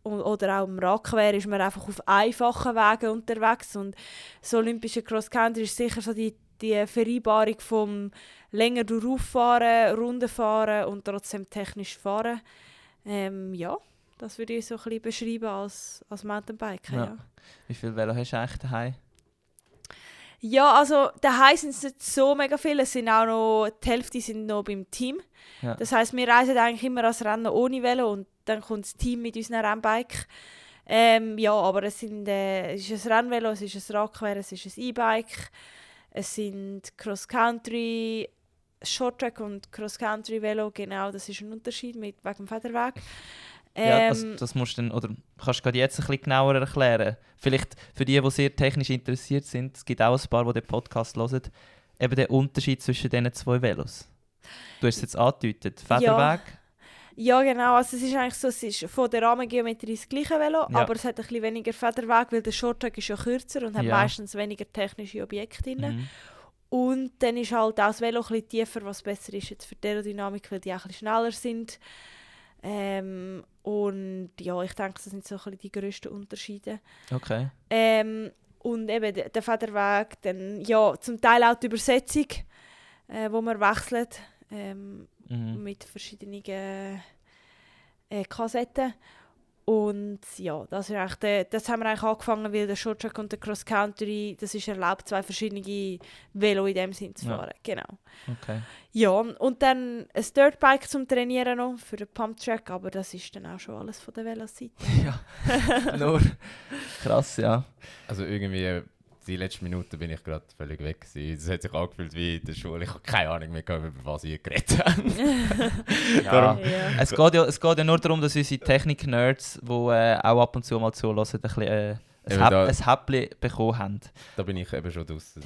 oder auch im Radquer ist man einfach auf einfachen Wegen unterwegs. Und das olympische Cross-Country ist sicher so die Vereinbarung vom länger durchfahren, Runden fahren und trotzdem technisch fahren. Ja, das würde ich so ein bisschen beschreiben als Mountainbiker. Ja. Ja. Wie viele Velo hast du eigentlich daheim? Ja, also daheim sind es nicht so mega viele. Es sind auch noch, die Hälfte sind noch beim Team. Ja. Das heisst, wir reisen eigentlich immer als Rennen ohne Velo und dann kommt das Team mit unseren Rennbike. Ja, aber es ist ein Rennvelo, es ist ein Radquer, es ist ein E-Bike, es sind Cross-Country, Short-Track und Cross-Country-Velo, genau, das ist ein Unterschied wegen dem Federweg. Ja, das musst du dann, oder kannst du gerade jetzt ein bisschen genauer erklären? Vielleicht für die sehr technisch interessiert sind, es gibt auch ein paar, die den Podcast hören, eben der Unterschied zwischen diesen zwei Velos. Du hast es jetzt angedeutet, Federweg. Ja, genau. Also es ist eigentlich so, es ist von der Rahmengeometrie das gleiche Velo, Ja. aber es hat ein bisschen weniger Federweg, weil der Shorttrack ist ja kürzer und hat Ja. meistens weniger technische Objekte drin. Mhm. Und dann ist halt auch das Velo ein bisschen tiefer, was besser ist jetzt für die Aerodynamik, weil die auch ein bisschen schneller sind. Und ja, ich denke, das sind so ein bisschen die grössten Unterschiede. Okay. Und eben der Federweg, dann ja, zum Teil auch die Übersetzung, wo man wechselt. Mit verschiedenen Kassetten. Und ja, das haben wir eigentlich angefangen, weil der Shorttrack und der Cross Country, das ist erlaubt, 2 verschiedene Velo in dem Sinn zu fahren. Ja. Genau. Okay. Ja, und dann ein Dirtbike zum Trainieren noch, für den Pumptrack, aber das ist dann auch schon alles von der Veloseite. Ja, nur krass, ja. Also irgendwie, die letzten Minuten bin ich gerade völlig weg gewesen. Es hat sich angefühlt wie in der Schule. Ich habe keine Ahnung mehr, über was ihr geredet habt. Ja. Ja. Es geht ja nur darum, dass unsere Technik-Nerds, die auch ab und zu mal zuhören, ein bisschen ein Häppchen bekommen haben. Da bin ich eben schon draussen.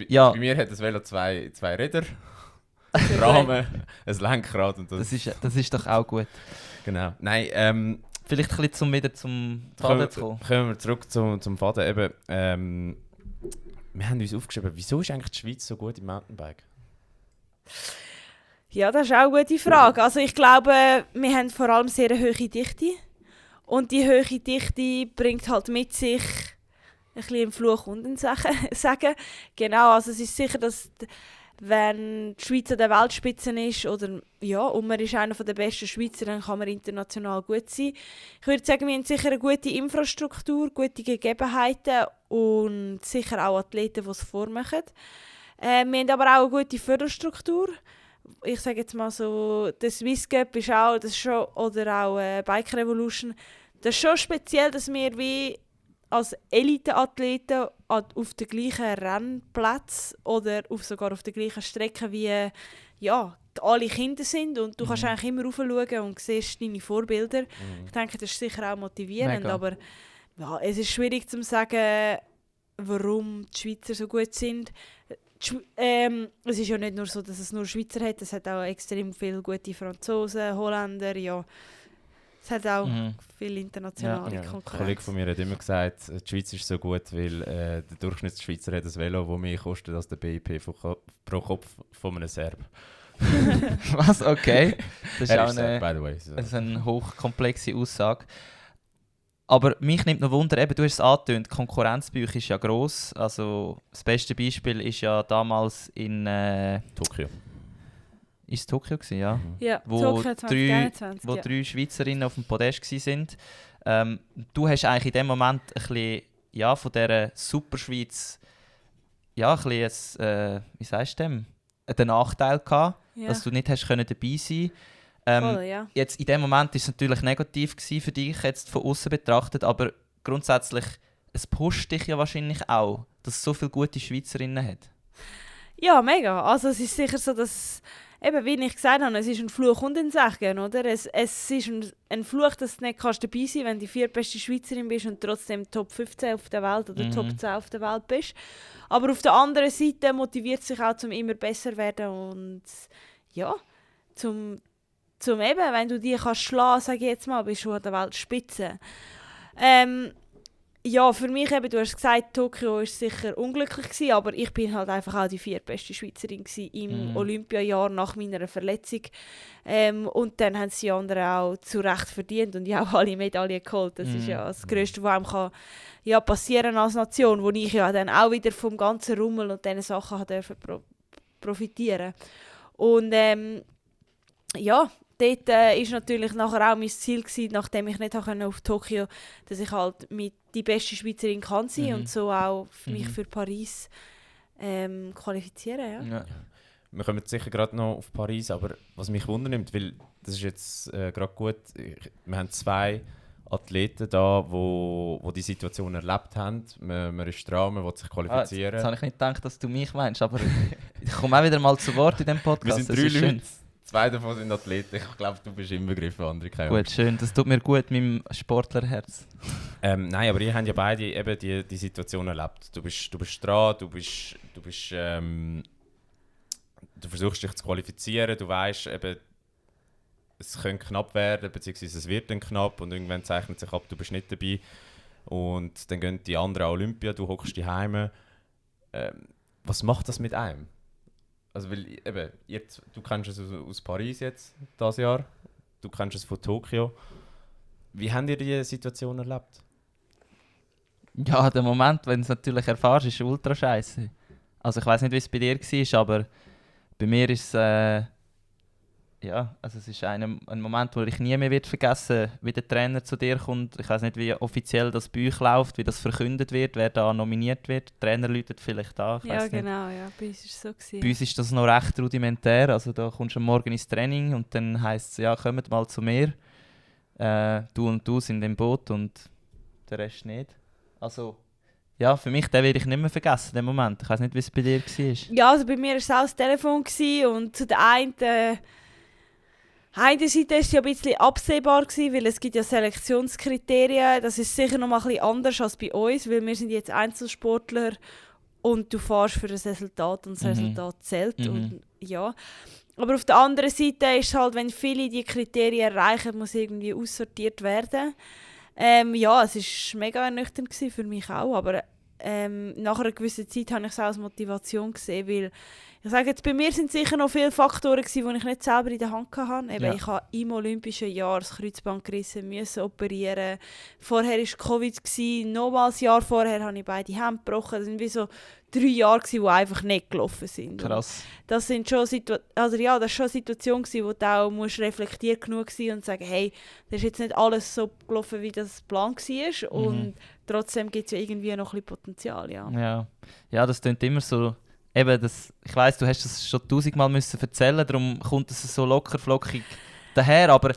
Ja. Bei mir hat das Velo zwei Räder, einen Rahmen, ein Lenkrad und Das ist doch auch gut. Genau. Nein, Vielleicht ein bisschen wieder zum Faden zu kommen. Kommen wir zurück zum Faden. Eben, wir haben uns aufgeschrieben, wieso ist eigentlich die Schweiz so gut im Mountainbike? Ja, das ist auch eine gute Frage. Also ich glaube, wir haben vor allem sehr eine hohe Dichte. Und die hohe Dichte bringt halt mit sich ein bisschen einen Fluch und einen Segen. Genau, also es ist sicher, dass wenn die Schweiz an der Weltspitze ist, oder ja, und man ist einer der besten Schweizer, dann kann man international gut sein. Ich würde sagen, wir haben sicher eine gute Infrastruktur, gute Gegebenheiten und sicher auch Athleten, die es vormachen. Wir haben aber auch eine gute Förderstruktur. Ich sage jetzt mal so, der Swiss Cup ist auch, das ist schon, oder auch Bike Revolution, das ist schon speziell, dass wir wie als Elite-Athleten auf den gleichen Rennplätzen oder sogar auf der gleichen Strecke wie ja, alle Kinder sind und du kannst eigentlich immer raufschauen und siehst deine Vorbilder. Ich denke, das ist sicher auch motivierend, Mega. aber ja, es ist schwierig zu sagen, warum die Schweizer so gut sind. Es ist ja nicht nur so, dass es nur Schweizer hat, es hat auch extrem viele gute Franzosen, Holländer, ja. Es hat auch viele internationale Ein Konkurrenz. Kollege von mir hat immer gesagt, die Schweiz ist so gut, weil der Durchschnittsschweizer hat ein Velo, das mehr kostet als der BIP pro Kopf von einem Serb. Was? Okay. Das ist Er auch ist Serb, eine, by the way. So. das ist eine hochkomplexe Aussage. Aber mich nimmt noch Wunder, eben, du hast es angetönt, die Konkurrenz bei euch ist ja gross. Also das beste Beispiel ist ja damals in Tokio. ist es Tokio gewesen, ja? Ja, Wo Tokio 2021, Wo ja. 3 Schweizerinnen auf dem Podest waren. Du hast eigentlich in dem Moment ein bisschen, ja, von dieser Superschweiz ja, ein bisschen, wie sagst du dem? Den Nachteil gehabt, Ja. dass du nicht hast können dabei sein. Voll, ja. Jetzt in dem Moment war es natürlich negativ gewesen für dich, jetzt von außen betrachtet, aber grundsätzlich, es pusht dich ja wahrscheinlich auch, dass es so viele gute Schweizerinnen hat. Ja, mega. Also es ist sicher so, dass, eben wie ich gesagt habe, es ist ein Fluch und ein Segen, oder? Es ist ein Fluch, dass du nicht kannst dabei sein kannst, wenn du die 4. beste Schweizerin bist und trotzdem Top 15 auf der Welt oder Top 10 auf der Welt bist. Aber auf der anderen Seite motiviert es sich auch, zum immer besser werden und ja, zum eben, wenn du die kannst schlagen, sage ich jetzt mal, bist du an der Weltspitze. Ja, für mich eben, du hast gesagt, Tokio war sicher unglücklich gewesen, aber ich bin halt einfach auch die 4. beste Schweizerin gewesen im Olympiajahr nach meiner Verletzung. Und dann haben sie die anderen auch zu Recht verdient und ich habe auch alle Medaillen geholt. Das ist ja das Grösste, was einem kann, ja, passieren als Nation, wo ich ja dann auch wieder vom ganzen Rummel und diesen Sachen durfte profitieren. Und ja, dort ist natürlich nachher auch mein Ziel gewesen, nachdem ich nicht auf Tokio, dass ich halt mit die beste Schweizerin kann sein und so auch mich für Paris qualifizieren. Ja. Ja. Wir kommen sicher gerade noch auf Paris, aber was mich wundernimmt, weil das ist jetzt gerade gut, wir haben 2 Athleten da, wo die Situation erlebt haben. Man ist dran, man will sich qualifizieren. Jetzt habe ich nicht gedacht, dass du mich meinst, aber ich komme auch wieder mal zu Wort in diesem Podcast. Wir sind 3 Leute, 2 davon sind Athleten. Ich glaube, du bist inbegriffen, andere keine. Gut, schön. Das tut mir gut, meinem Sportlerherz. Nein, aber ihr habt ja beide eben die Situation erlebt. Du bist dran, du versuchst dich zu qualifizieren, du weißt eben, es könnte knapp werden, beziehungsweise es wird dann knapp und irgendwann zeichnet sich ab, du bist nicht dabei. Und dann gehen die anderen an Olympia, du hockst daheim. Was macht das mit einem? Also, weil eben, du kennst es aus Paris jetzt, dieses Jahr. Du kennst es von Tokio. Wie habt ihr diese Situation erlebt? Ja, der Moment, wenn du es natürlich erfährst, ist ultra scheiße. Also ich weiß nicht, wie es bei dir war, aber bei mir ist es also es ist ein Moment, den ich nie mehr vergessen werde, wie der Trainer zu dir kommt. Ich weiß nicht, wie offiziell das bei euch läuft, wie das verkündet wird, wer da nominiert wird. Der Trainer läutet vielleicht an. Ja, genau, ja. Bei uns war es so gewesen. Bei uns ist das noch recht rudimentär. Also da kommst du am Morgen ins Training und dann heisst es, ja, kommt mal zu mir. Du und du sind im Boot und der Rest nicht. Also, ja, für mich, den werde ich nicht mehr vergessen, den Moment. Ich weiß nicht, wie es bei dir war. Ja, also bei mir war es auch das Telefon und zu der einen Seite war es ja ein bisschen absehbar, weil es gibt ja Selektionskriterien. Das ist sicher noch mal ein bisschen anders als bei uns, weil wir sind jetzt Einzelsportler und du fährst für das Resultat und das Resultat zählt. Und, ja. Aber auf der anderen Seite ist es halt, wenn viele die Kriterien erreichen, muss irgendwie aussortiert werden. Ja, es war mega ernüchternd für mich auch, aber nach einer gewissen Zeit habe ich es auch als Motivation gesehen, weil ich sage jetzt, bei mir sind sicher noch viele Faktoren gewesen, die ich nicht selber in der Hand hatte. Eben, ich habe im Olympischen Jahr das Kreuzband gerissen, musste operieren. Vorher war Covid, nochmals ein Jahr vorher habe ich beide Hände gebrochen. Das waren wie so 3 Jahre, die einfach nicht gelaufen sind. Krass. Das sind schon das ist schon eine Situation, wo du auch reflektiert genug sein und sagen, hey, das ist jetzt nicht alles so gelaufen, wie das Plan war. Und trotzdem gibt es ja irgendwie noch ein bisschen Potenzial. Ja, das klingt immer so. Eben, ich weiss, du hast das schon 1000-mal erzählen, darum kommt es so locker flockig daher, aber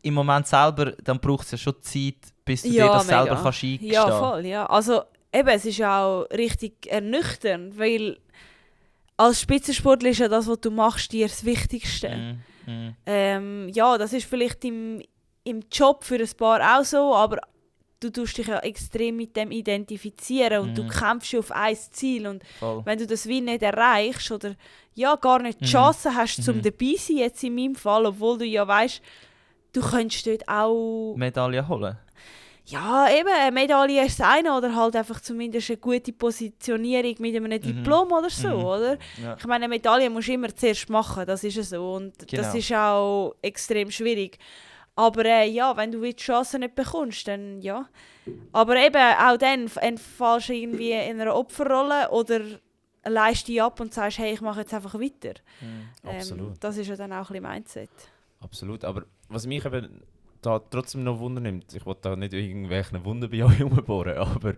im Moment selber, dann braucht es ja schon Zeit, bis du dir das mega selber kannst eingestehen. Ja, voll, ja. Also eben, es ist auch richtig ernüchternd, weil als Spitzensportler ist ja das, was du machst, dir das Wichtigste. Ja, das ist vielleicht im Job für ein paar auch so, aber du tust dich ja extrem mit dem identifizieren und du kämpfst auf ein Ziel. Und wenn du das wie nicht erreichst oder ja, gar nicht die Chance hast, zum dabei zu sein, jetzt in meinem Fall, obwohl du ja weißt, du könntest dort auch Medaille holen. Ja, eben, eine Medaille ist das eine oder halt einfach zumindest eine gute Positionierung mit einem Diplom oder so, oder? Ja. Ich meine, eine Medaille musst du immer zuerst machen, das ist ja so und das ist auch extrem schwierig. Aber ja, wenn du die Chance nicht bekommst, dann ja. Aber eben auch dann fällst du irgendwie in einer Opferrolle oder leist dich ab und sagst, hey, ich mache jetzt einfach weiter. Absolut. Das ist ja dann auch ein bisschen Mindset. Absolut, aber was mich eben da trotzdem noch Wunder nimmt, ich will da nicht irgendwelche Wunder bei euch herumbohren, aber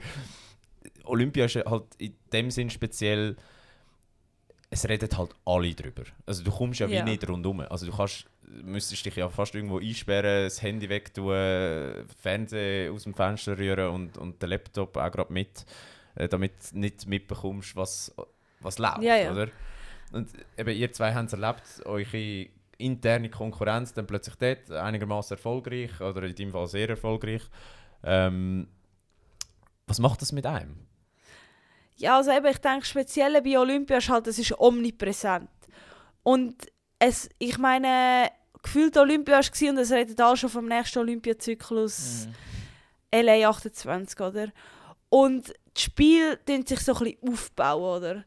Olympia ist halt in dem Sinn speziell, es reden halt alle drüber. Also du kommst ja wie nicht rundum. Also du müsstest dich ja fast irgendwo einsperren, das Handy wegtun, Fernsehen aus dem Fenster rühren und den Laptop auch gerade mit, damit du nicht mitbekommst, was läuft, oder? Und eben ihr zwei habt es erlebt, eure interne Konkurrenz dann plötzlich dort einigermaßen erfolgreich oder in deinem Fall sehr erfolgreich. Was macht das mit einem? Ja, also eben, ich denke, speziell bei Olympia ist halt, es ist omnipräsent. Und ich meine, gefühlt Olympia war und es redet alle schon vom nächsten Olympiazyklus LA 28, oder? Und das Spiel tun sich so ein bisschen aufbauen, oder?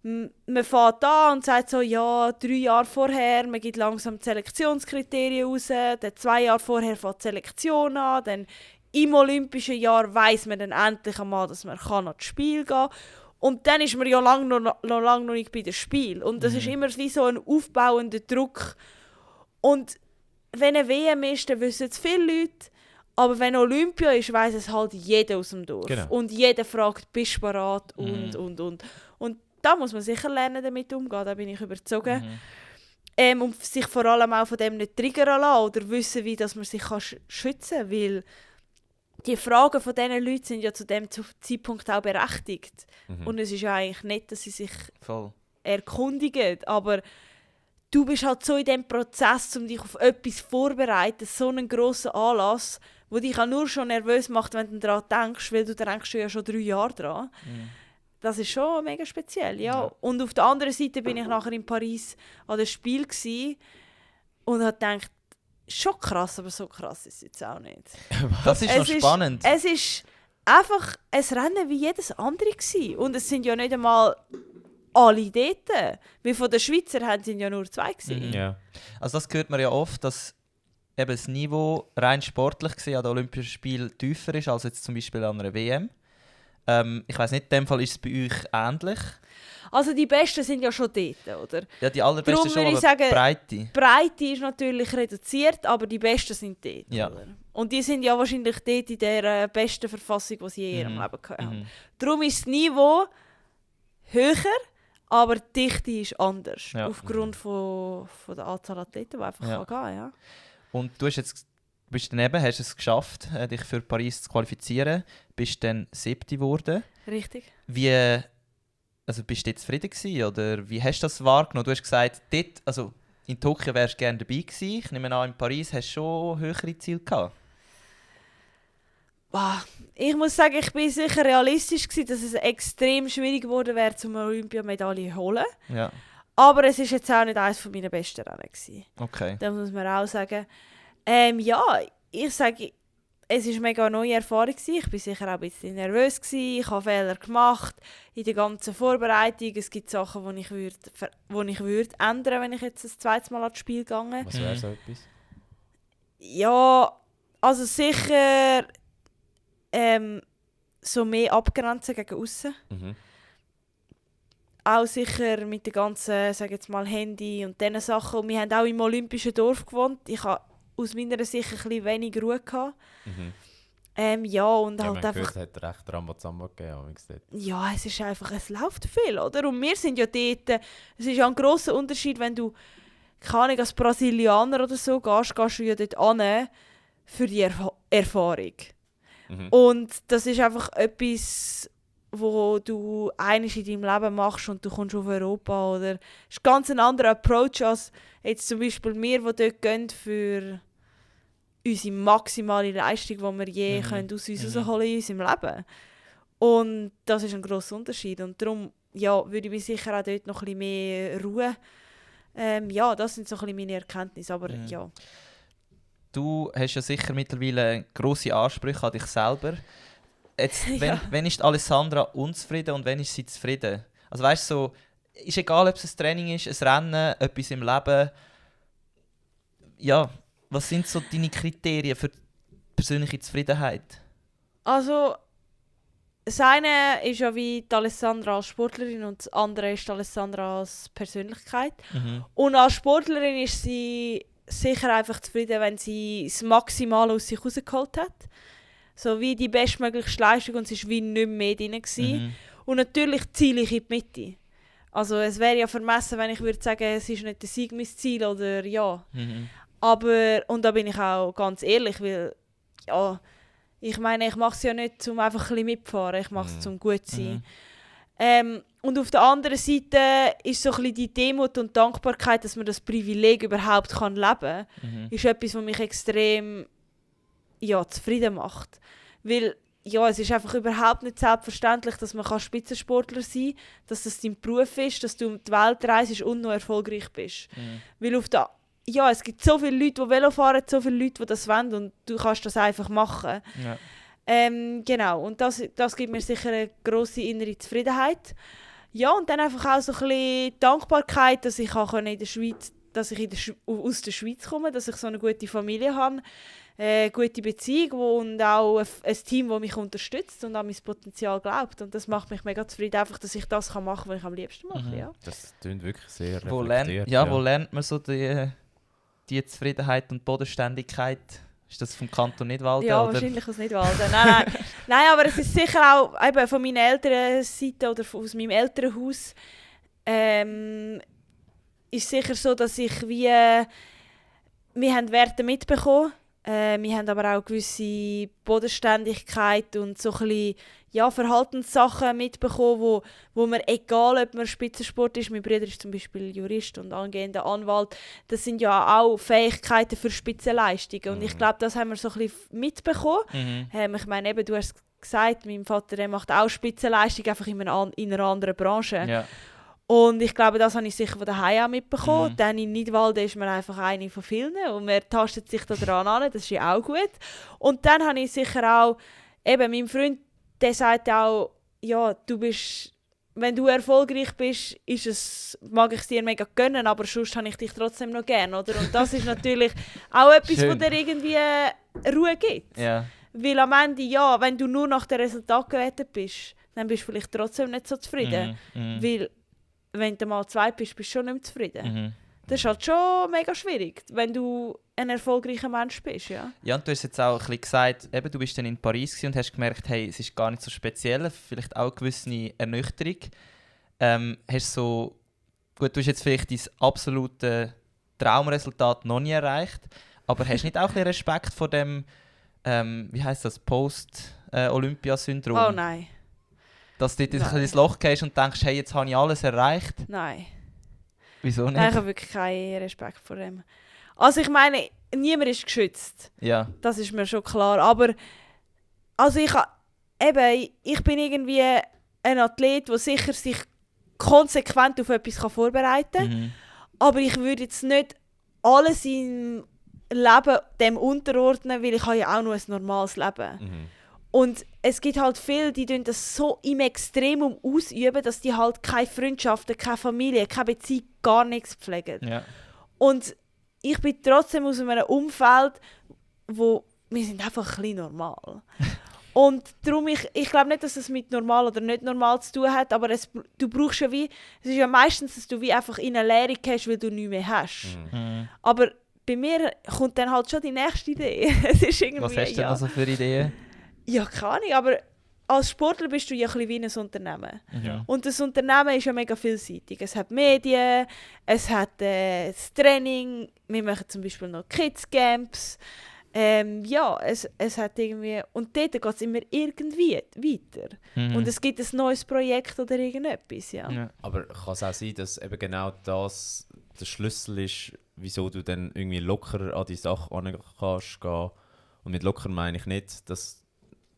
Man fährt an und sagt so, ja, 3 Jahre vorher, man gibt langsam die Selektionskriterien raus, dann 2 Jahre vorher fängt die Selektion an, dann im Olympischen Jahr weiss man dann endlich einmal, dass man an das Spiel gehen kann. Und dann ist man ja lang noch nicht bei dem Spiel. Und das ist immer wie so ein aufbauender Druck. Und wenn eine WM ist, dann wissen es viele Leute. Aber wenn Olympia ist, weiss es halt jeder aus dem Dorf. Genau. Und jeder fragt, bist du bereit? Und da muss man sicher lernen, damit umzugehen, da bin ich überzeugt. Und sich vor allem auch von dem nicht triggern lassen oder wissen, wie dass man sich schützen kann. Weil die Fragen von diesen Leuten sind ja zu dem Zeitpunkt auch berechtigt. Und es ist ja eigentlich nicht, dass sie sich erkundigen. Aber du bist halt so in dem Prozess, um dich auf etwas vorzubereiten, so einen grossen Anlass, der dich auch nur schon nervös macht, wenn du daran denkst, weil du denkst ja schon 3 Jahre dran. Das ist schon mega speziell, ja. Und auf der anderen Seite bin ich nachher in Paris an dem Spiel und habe gedacht, schon krass, aber so krass ist es jetzt auch nicht. Das ist noch spannend. Es ist einfach ein Rennen wie jedes andere gewesen. Und es sind ja nicht einmal alle dort. Weil von den Schweizer sind ja nur 2 gewesen. Ja. Also das hört man ja oft, dass eben das Niveau rein sportlich gesehen an den Olympischen Spielen tiefer ist als jetzt zum Beispiel an einer WM. Ich weiss nicht, in dem Fall ist es bei euch ähnlich. Also die Besten sind ja schon dort, oder? Ja, die allerbesten Darum schon, würde aber ich sagen, Breite. Die Breite ist natürlich reduziert, aber die Besten sind dort. Ja. Oder? Und die sind ja wahrscheinlich dort in der besten Verfassung, die sie in ihrem Leben gehabt haben. Darum ist das Niveau höher, aber die Dichte ist anders. Ja. Aufgrund von der Anzahl Athleten, die einfach gehen kann. Ja. Und du bist dann eben, hast es geschafft, dich für Paris zu qualifizieren, bist dann 7. geworden. Richtig. Also bist du zufrieden gewesen, oder wie hast du das wahrgenommen? Du hast gesagt, dort, also in Tokio wärst du gerne dabei gewesen. Ich nehme an, in Paris hast du schon höhere Ziele gehabt. Ich muss sagen, ich bin sicher realistisch gewesen, dass es extrem schwierig geworden wäre, zum Olympiamedaille zu holen. Ja. Aber es war jetzt auch nicht eines meiner besten Rennen gewesen. Okay. Das muss man auch sagen. Ja, ich sage, es war eine mega neue Erfahrung gewesen. Ich war sicher auch ein bisschen nervös gewesen. Ich habe Fehler gemacht in der ganzen Vorbereitung. Es gibt Sachen, die ich würde ändern, wenn ich jetzt das zweite Mal ans Spiel gehe. Was wäre so etwas? Ja, also sicher so mehr abgrenzen gegen aussen. Auch sicher mit den ganzen, sage jetzt mal, Handy und diesen Sachen. Und wir haben auch im Olympischen Dorf gewohnt. Ich habe aus meiner Sicht ein bisschen wenig Ruhe gehabt. Ja, und halt einfach... Es hat recht Rambazamba gegeben. Ja, es ist einfach, es läuft viel, oder? Und wir sind ja dort, es ist ja ein grosser Unterschied, wenn du, keine Ahnung, als Brasilianer oder so gehst du ja dort hin für die Erfahrung. Und das ist einfach etwas, wo du einmal in deinem Leben machst und du kommst auf Europa, oder? Es ist ganz ein anderer Approach als jetzt zum Beispiel wir, die dort gehen für unsere maximale Leistung, die wir je können aus uns rausholen in unserem Leben. Und das ist ein grosser Unterschied. Und darum würde ich mir sicher auch dort noch ein bisschen mehr Ruhe. Ja, das sind so ein bisschen meine Erkenntnisse. Aber ja. Du hast ja sicher mittlerweile grosse Ansprüche an dich selber. Jetzt, wenn ist Alessandra unzufrieden und wenn ist sie zufrieden? Also weißt du, so, ist egal, ob es ein Training ist, ein Rennen, etwas im Leben. Ja, was sind so deine Kriterien für persönliche Zufriedenheit? Also, das eine ist ja wie die Alessandra als Sportlerin und das andere ist die Alessandra als Persönlichkeit. Und als Sportlerin ist sie sicher einfach zufrieden, wenn sie das Maximale aus sich rausgeholt hat. So wie die bestmögliche Leistung und es war wie nicht mehr drin. Und natürlich ziele ich in die Mitte. Also es wäre ja vermessen, wenn ich würde sagen, es ist nicht der Sieg mein Ziel oder ja. Aber, und da bin ich auch ganz ehrlich, weil ja, ich meine, ich mache es ja nicht, um einfach ein bisschen mitzufahren, ich mache es, um gut zu sein. Und auf der anderen Seite ist so ein bisschen die Demut und Dankbarkeit, dass man das Privileg überhaupt leben kann, ist etwas, was mich extrem zufrieden macht. Weil es ist einfach überhaupt nicht selbstverständlich, dass man Spitzensportler sein kann, dass das dein Beruf ist, dass du um die Welt reist und noch erfolgreich bist. Weil es gibt so viele Leute, die Velo fahren, so viele Leute, die das wollen und du kannst das einfach machen. Ja. Genau, und das gibt mir sicher eine grosse innere Zufriedenheit. Ja, und dann einfach auch so ein bisschen Dankbarkeit, dass ich auch in der Schweiz, aus der Schweiz komme, dass ich so eine gute Familie habe, eine gute Beziehung und auch ein Team, das mich unterstützt und an mein Potenzial glaubt. Und das macht mich mega zufrieden, einfach, dass ich das machen kann, was ich am liebsten mache. Ja. Das klingt wirklich sehr Wo reflektiert. lernt man so die die Zufriedenheit und Bodenständigkeit? Ist das vom Kanton Nidwalden? Ja, oder? wahrscheinlich aus Nidwalden. Nein. Nein, aber es ist sicher auch eben von meiner Elternseite oder aus meinem Elternhaus ist sicher so, dass ich wir haben Werte mitbekommen. Wir haben aber auch gewisse Bodenständigkeit und so ein bisschen, ja, Verhaltenssachen mitbekommen, wo man, egal ob man Spitzensport ist, mein Bruder ist zum Beispiel Jurist und angehender Anwalt, das sind ja auch Fähigkeiten für Spitzenleistungen. Und ich glaube, das haben wir so ein bisschen mitbekommen. Ich meine, eben, du hast gesagt, mein Vater der macht auch Spitzenleistung, einfach in einer anderen Branche. Ja. Und ich glaube, das habe ich sicher von daheim auch mitbekommen. Dann in Nidwalden ist man einfach eine von vielen und man tastet sich da dran an, das ist ja auch gut. Und dann habe ich sicher auch, eben mein Freund, der sagt auch, ja, wenn du erfolgreich bist, mag ich es dir mega gönnen, aber sonst habe ich dich trotzdem noch gern, oder? Und das ist natürlich auch etwas, Schön. was dir irgendwie Ruhe gibt. Ja. Weil am Ende, ja, wenn du nur nach dem Resultat gewertet bist, dann bist du vielleicht trotzdem nicht so zufrieden. Weil wenn du mal zweit bist, bist du schon nicht mehr zufrieden. Das ist halt schon mega schwierig, wenn du ein erfolgreicher Mensch bist. Ja, Ja, und du hast jetzt auch ein bisschen gesagt, eben, du bist dann in Paris und hast gemerkt, hey, es ist gar nicht so speziell, vielleicht auch eine gewisse Ernüchterung. Hast so, gut, du hast jetzt vielleicht dein absolute Traumresultat noch nie erreicht, aber hast nicht auch ein bisschen Respekt vor dem, wie heisst das, Post-Olympia-Syndrom? Oh nein. Dass du dort Nein. ins Loch gehst und denkst, hey, jetzt habe ich alles erreicht. Nein. Wieso nicht? Nein, ich habe wirklich keinen Respekt vor dem. Also ich meine, niemand ist geschützt. Ja. Das ist mir schon klar. Aber also ich bin irgendwie ein Athlet, der sicher sich konsequent auf etwas vorbereiten kann. Aber ich würde jetzt nicht alles im Leben dem unterordnen, weil ich habe ja auch nur ein normales Leben. Und es gibt halt viele, die das so im Extremum ausüben, dass die halt keine Freundschaften, keine Familie, keine Beziehung, gar nichts pflegen. Ja. Und ich bin trotzdem aus einem Umfeld, wo wir sind einfach ein bisschen normal. Und darum, ich glaube nicht, dass es mit normal oder nicht normal zu tun hat, aber du brauchst ja es ist ja meistens, dass du wie einfach in eine Leere gehst, weil du nichts mehr hast. Aber bei mir kommt dann halt schon die nächste Idee. Es ist irgendwie, Was hast du denn also für Ideen? Ja, keine Ahnung, aber als Sportler bist du ja ein bisschen wie ein Unternehmen. Ja. Und das Unternehmen ist ja mega vielseitig. Es hat Medien, es hat das Training, wir machen zum Beispiel noch Kids-Camps. Ja, es hat irgendwie... Und dort geht es immer irgendwie weiter. Und es gibt ein neues Projekt oder irgendetwas, ja. Ja. Aber kann es auch sein, dass eben genau das der Schlüssel ist, wieso du dann irgendwie locker an die Sache angehen kannst? Und mit locker meine ich nicht, dass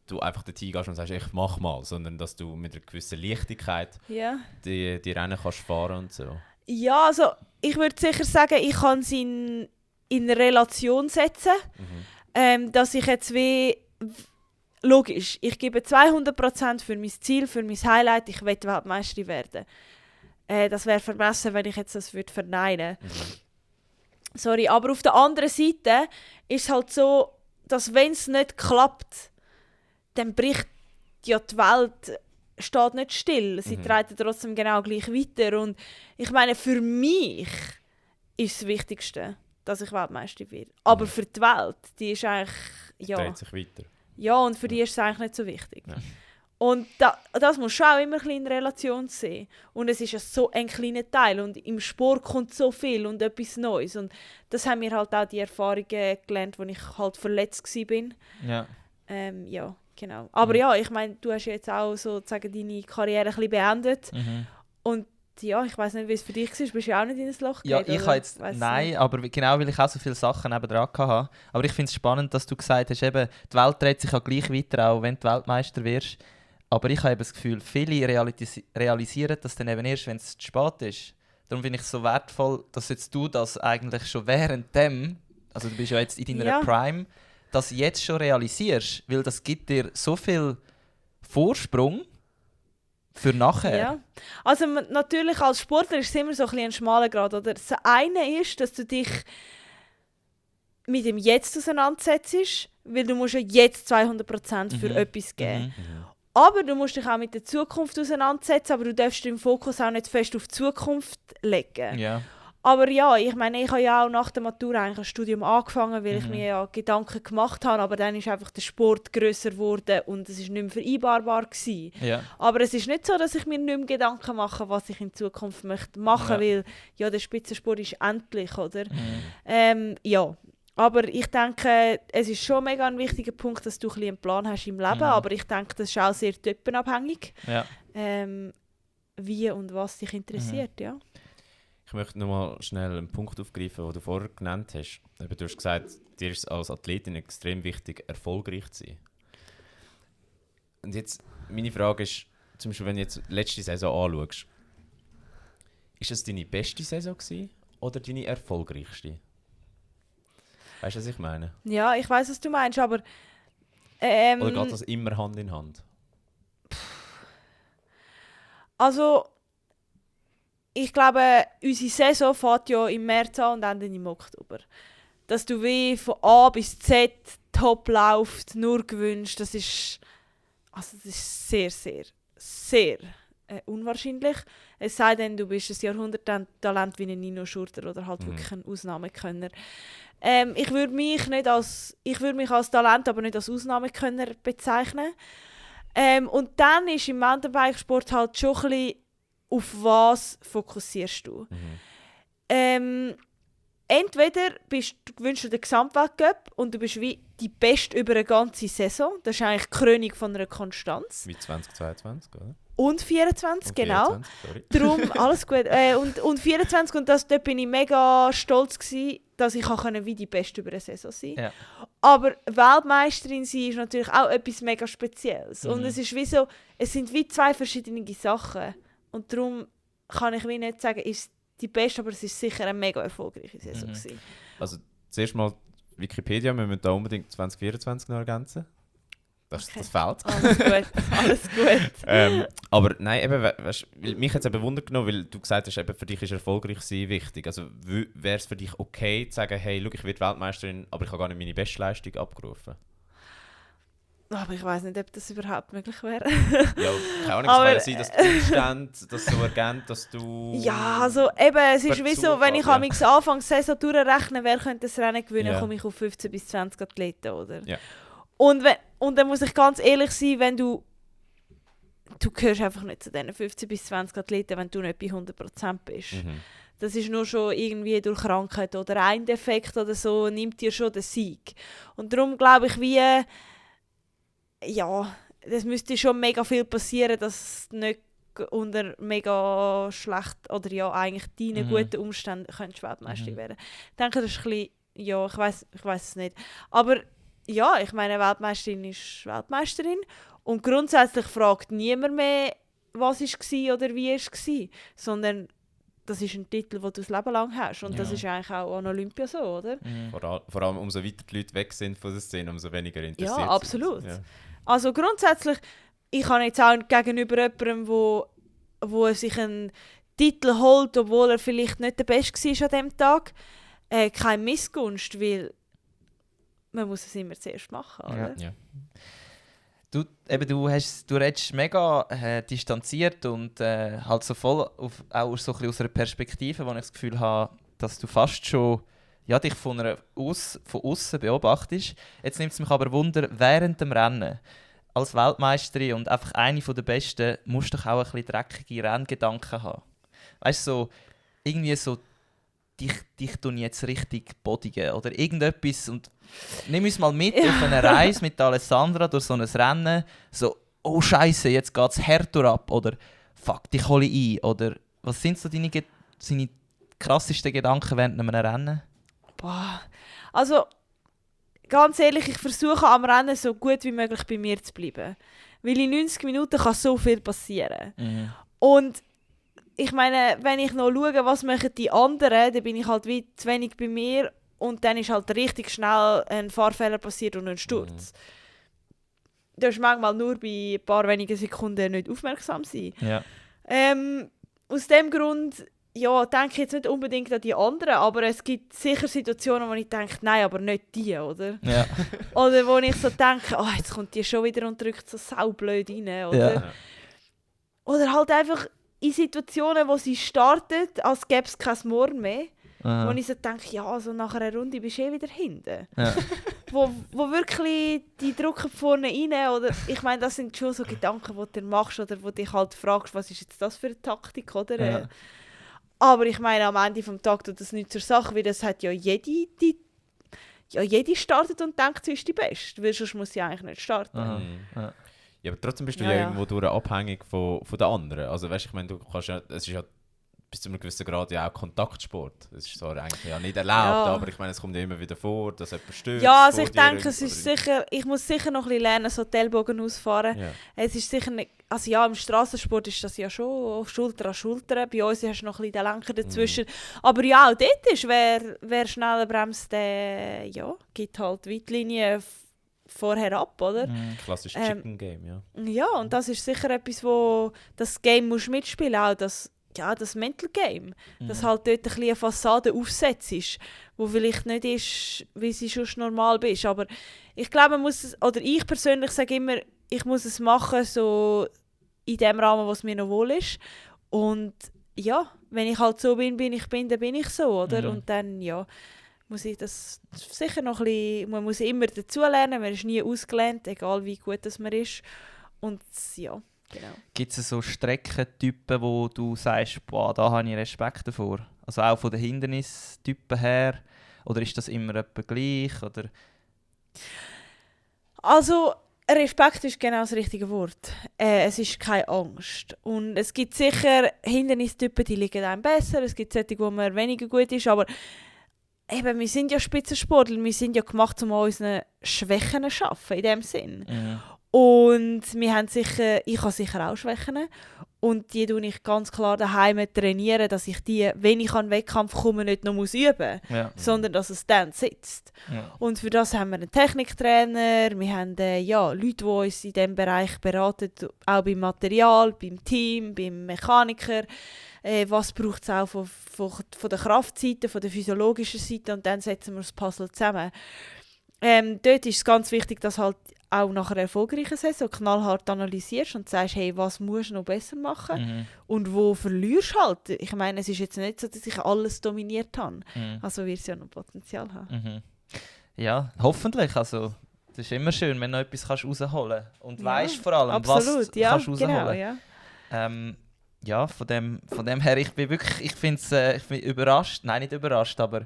du einfach dorthin gehst und sagst, ich mach mal, sondern dass du mit einer gewissen Leichtigkeit Ja. die Rennen kannst fahren und so. Ja, also ich würde sicher sagen, ich kann es in Relation setzen, dass ich jetzt logisch, ich gebe 200% für mein Ziel, für mein Highlight, ich will Weltmeisterin werden. Das wäre vermessen, wenn ich jetzt das würde verneinen. Sorry, aber auf der anderen Seite ist es halt so, dass wenn es nicht klappt, dann bricht ja die Welt, steht nicht still. Sie treten trotzdem genau gleich weiter. Und ich meine, für mich ist das Wichtigste, dass ich Weltmeisterin werde. Aber für die Welt, die ist eigentlich... Ja, Dreht sich weiter. ja, und für die ist es eigentlich nicht so wichtig. Ja. Und das musst du auch immer ein bisschen in Relation sehen. Und es ist ja so ein kleiner Teil. Und im Sport kommt so viel und etwas Neues. Und das haben mir halt auch die Erfahrungen gelernt, als ich halt verletzt war. Ja. Ja, genau. Aber ja, ich meine, du hast jetzt auch sozusagen deine Karriere ein bisschen beendet. Und ja, ich weiß nicht, wie es für dich war. Bist du ja auch nicht in ein Loch Ja, gefallen, ich oder? habe jetzt... Weiss Nein, nicht. aber genau, weil ich auch so viele Sachen nebendran hatte. Aber ich finde es spannend, dass du gesagt hast, eben, die Welt dreht sich ja gleich weiter, auch wenn du Weltmeister wirst. Aber ich habe eben das Gefühl, viele realisieren das dann eben erst, wenn es zu spät ist. Darum finde ich es so wertvoll, dass jetzt du das eigentlich schon währenddem, also du bist ja jetzt in deiner Prime, das jetzt schon realisierst, weil das gibt dir so viel Vorsprung für nachher. Ja. Also natürlich als Sportler ist es immer so ein bisschen ein schmaler Grad. Oder? Das eine ist, dass du dich mit dem Jetzt auseinandersetzt, weil du musst ja jetzt 200% für etwas geben. Aber du musst dich auch mit der Zukunft auseinandersetzen, aber du darfst den Fokus auch nicht fest auf die Zukunft legen. Ja. Aber ja, ich meine, ich habe ja auch nach der Matura eigentlich ein Studium angefangen, weil ich mir ja Gedanken gemacht habe, aber dann ist einfach der Sport grösser geworden und es ist nicht mehr vereinbarbar gewesen. Ja. Aber es ist nicht so, dass ich mir nicht mehr Gedanken mache, was ich in Zukunft möchte machen, weil ja, der Spitzensport ist endlich, oder? Ja, aber ich denke, es ist schon mega ein wichtiger Punkt, dass du ein bisschen einen Plan hast im Leben, aber ich denke, das ist auch sehr typenabhängig, Ja. wie und was dich interessiert, ja. Ich möchte nochmal schnell einen Punkt aufgreifen, den du vorher genannt hast. Eben, du hast gesagt, dir ist es als Athletin extrem wichtig, erfolgreich zu sein. Und jetzt, meine Frage ist, zum Beispiel, wenn du jetzt die letzte Saison anschaust, ist es deine beste Saison gewesen oder deine erfolgreichste? Weißt du, was ich meine? Ja, ich weiss, was du meinst, aber... Oder geht das immer Hand in Hand? Also, ich glaube, unsere Saison fängt ja im März an und endet im Oktober. Dass du wie von A bis Z top läuft, nur gewünscht, das ist sehr, sehr, sehr unwahrscheinlich. Es sei denn, du bist ein Jahrhunderttalent wie ein Nino Schurter oder halt wirklich ein Ausnahmekönner. Ich würde mich als Talent, aber nicht als Ausnahmekönner bezeichnen. Und dann ist im Mountainbikesport halt schon ein bisschen, auf was fokussierst du. Entweder gewinnst du den Gesamtweltcup und du bist wie die Beste über eine ganze Saison. Das ist eigentlich die Krönung von einer Konstanz. Wie 2022, oder? Und 24, genau. 24, sorry. Darum, alles gut. Und 24, und dort bin ich mega stolz gewesen, dass ich wie die Beste über eine Saison sein konnte. Ja. Aber Weltmeisterin sein ist natürlich auch etwas mega Spezielles. Und es ist wie so, es sind wie zwei verschiedene Sachen. Und darum kann ich wie nicht sagen, ist die Beste, aber es ist sicher eine mega erfolgreiche Saison gewesen. Also zuerst mal Wikipedia, wir müssen da unbedingt 2024 noch ergänzen. Das fehlt. Alles gut, alles gut. Aber nein, eben, weißt, mich hat es eben Wunder genommen, weil du gesagt hast, eben, für dich ist erfolgreich sein wichtig. Also wäre es für dich okay zu sagen, hey, schau, ich werde Weltmeisterin, aber ich habe gar nicht meine Bestleistung abgerufen? Aber ich weiss nicht, ob das überhaupt möglich wäre. Ja, keine Ahnung, es kann ja sein, dass die Umstände das so ergänzt, dass du... Ja, also eben, es ist wie so, wenn ich am Anfang der Saison durchrechne, wer könnte das Rennen gewinnen, komme ich auf 15 bis 20 Athleten, oder? Ja. Und dann muss ich ganz ehrlich sein, wenn du gehörst einfach nicht zu diesen 15 bis 20 Athleten, wenn du nicht bei 100% bist. Das ist nur schon irgendwie durch Krankheit oder ein Defekt oder so, nimmt dir schon den Sieg. Und darum glaube ich, ja, das müsste schon mega viel passieren, dass es nicht unter mega schlecht oder ja eigentlich deinen guten Umständen könntest Weltmeisterin werden. Ich denke, das ist ein bisschen, ja, ich weiss es nicht. Aber ja, ich meine, Weltmeisterin ist Weltmeisterin und grundsätzlich fragt niemand mehr, was war oder wie war, sondern das ist ein Titel, den du das Leben lang hast und das ist eigentlich auch an Olympia so, oder? Vor allem, umso weiter die Leute weg sind von der Szene, umso weniger interessiert Ja, absolut. Ja. Also grundsätzlich, ich habe jetzt auch gegenüber jemandem, wo sich einen Titel holt, obwohl er vielleicht nicht der Beste war an diesem Tag, keine Missgunst, weil man muss es immer zuerst machen, oder? Ja. Du redest mega distanziert und halt so voll auch so ein bisschen aus einer Perspektive, wo ich das Gefühl habe, dass du fast schon dich von außen beobachtest. Jetzt nimmt es mich aber Wunder, während dem Rennen als Weltmeisterin und einfach eine der Besten, musst du doch auch ein bisschen dreckige Renngedanken haben. Weißt du, so, irgendwie so, dich tun jetzt richtig bodigen oder irgendetwas und nimm uns mal mit auf eine Reise mit Alessandra durch so ein Rennen, so, oh Scheiße, jetzt geht's härter ab oder fuck, dich hole ich ein oder was sind so deine krassesten Gedanken während einem Rennen? Boah. Also, ganz ehrlich, ich versuche am Rennen so gut wie möglich bei mir zu bleiben. Weil in 90 Minuten kann so viel passieren. Und ich meine, wenn ich noch schaue, was machen die anderen, dann bin ich halt wie zu wenig bei mir und dann ist halt richtig schnell ein Fahrfehler passiert und ein Sturz. Du hast manchmal nur bei ein paar wenigen Sekunden nicht aufmerksam sein. Ja. Aus dem Grund denke ich jetzt nicht unbedingt an die anderen, aber es gibt sicher Situationen, wo ich denke, nein, aber nicht die, oder? Ja. Oder wo ich so denke, oh, jetzt kommt die schon wieder und drückt so saublöd rein, oder? Ja. Oder halt einfach, in Situationen, wo sie startet, als gäbe es kein Morgen mehr. Aha. Wo ich so denke, ja, also nach einer Runde bist du wieder hinten. Ja. wo wirklich die drücken vorne rein. Oder, ich meine, das sind schon so Gedanken, die du machst oder wo dich halt fragst, was ist jetzt das für eine Taktik, oder? Ja. Aber ich meine, am Ende des Tages tut das nicht zur Sache, weil das hat ja jede startet und denkt, sie ist die Beste. Weil sonst muss sie eigentlich nicht starten. Aha. Ja. Ja, aber trotzdem bist du Ja, ja ja. irgendwo durch abhängig von den anderen. Also weißt, ich meine, du kannst ja, es ist ja bis zu einem gewissen Grad ja auch Kontaktsport. Das ist zwar eigentlich ja nicht erlaubt, Ja. aber ich meine, es kommt ja immer wieder vor, dass jemand stürzt. Ja, also vor ich dir denke, es ist sicher, ich muss sicher noch ein bisschen lernen, so Ellbogen ausfahren. Ja. Es ist sicher nicht, also ja, im Strassensport ist das ja schon Schulter an Schulter. Bei uns hast du noch ein bisschen den Lenker dazwischen. Aber ja, auch dort ist, wer schneller bremst, der gibt halt die Weitlinie vorher ab, oder? Mhm. Klassisches Chicken Game, ja. Ja, und das ist sicher etwas, wo das Game musst mitspielen, auch das Mental Game. Dass halt dort ein bisschen eine Fassade aufsetzt ist, wo vielleicht nicht ist, wie sie schon normal bist. Aber ich glaube, man muss es, oder ich persönlich sage immer, ich muss es machen, so in dem Rahmen, wo es mir noch wohl ist. Und ja, wenn ich halt so bin, dann bin ich so, oder? Mhm. Und dann, ja, muss ich das sicher noch ein bisschen, man muss immer dazulernen, man ist nie ausgelernt, egal wie gut das man ist. Und ja, genau. Gibt es so Streckentypen, wo du sagst, boah, da habe ich Respekt davor? Also auch von den Hindernistypen her? Oder ist das immer etwa gleich? Oder? Also, Respekt ist genau das richtige Wort. Es ist keine Angst. Und es gibt sicher Hindernistypen, die liegen einem besser. Es gibt solche, wo man weniger gut ist. Aber eben, wir sind ja Spitzensportler. Wir sind ja gemacht, um an unseren Schwächen zu arbeiten, in dem Sinn. Und wir haben sicher, ich habe sicher auch Schwächen. Und die tue ich ganz klar daheim trainieren, dass ich die, wenn ich an den Wettkampf komme, nicht noch üben muss, Ja. sondern dass es dann sitzt. Ja. Und für das haben wir einen Techniktrainer, wir haben Leute, die uns in diesem Bereich beraten, auch beim Material, beim Team, beim Mechaniker. Was braucht es auch von der Kraftseite, von der physiologischen Seite, und dann setzen wir das Puzzle zusammen. Dort ist es ganz wichtig, dass halt auch nach einer erfolgreichen Saison knallhart analysierst und sagst, hey, was musst du noch besser machen Mhm. und wo verlierst du halt. Ich meine, es ist jetzt nicht so, dass ich alles dominiert habe. Mhm. Also wird es ja noch Potenzial haben. Mhm. Ja, hoffentlich. Also, das ist immer schön, wenn du noch etwas rausholen kannst. Und Ja, weißt vor allem, absolut, was ja, kannst du rausholen. genau, ja. Ja, von dem her, ich bin wirklich, ich bin überrascht, nein, nicht überrascht, aber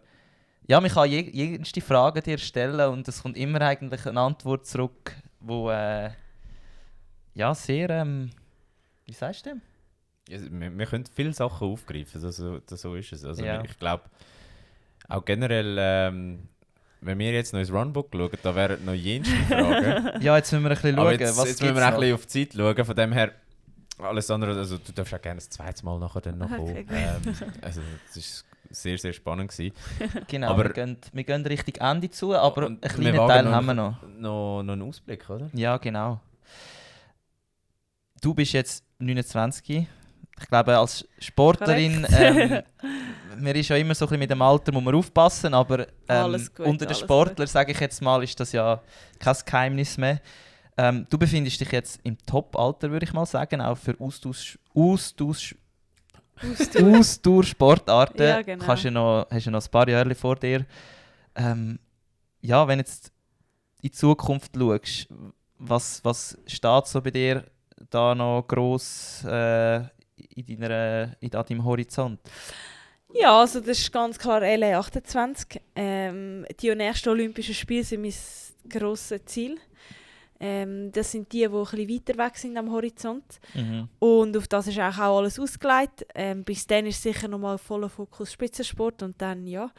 ja, man kann jegliche Fragen dir stellen und es kommt immer eigentlich eine Antwort zurück, wo ja, sehr, wie sagst du dem? Ja, wir können viele Sachen aufgreifen, so ist es. Also Ja. ich glaube, auch generell, wenn wir jetzt noch ins Runbook schauen, da wären noch jenste Fragen. Ja, jetzt müssen wir ein bisschen Aber schauen, jetzt, was jetzt müssen gibt's wir auch ein noch? bisschen auf die Zeit schauen, von dem her, alles andere, also du darfst auch gerne das zweite Mal nachher dann noch kommen. Okay, Also das ist sehr, sehr spannend gewesen. Genau, aber- wir gehen Richtung Ende zu, aber Und einen wir kleinen wagen Teil haben wir noch. Noch einen Ausblick, oder? Ja, genau. Du bist jetzt 29. Ich glaube, als Sportlerin, man ist ja immer so ein bisschen mit dem Alter, muss man aufpassen, aber Alles gut, unter den alles Sportlern, sage ich jetzt mal, ist das ja kein Geheimnis mehr. Du befindest dich jetzt im Top-Alter, würde ich mal sagen, auch für Ausdauersportarten. Ja, genau. Hast du noch ein paar Jahre vor dir. Ja, wenn jetzt in die Zukunft schaust, was steht so bei dir da noch gross in deinem Horizont? Ja, also das ist ganz klar LA 28. Die nächsten Olympischen Spiele sind mein grosses Ziel. Das sind die ein bisschen weiter weg sind am Horizont. Mhm. Und auf das ist eigentlich auch alles ausgelegt. Bis dann ist sicher nochmal voller Fokus Spitzensport. Und dann, ja,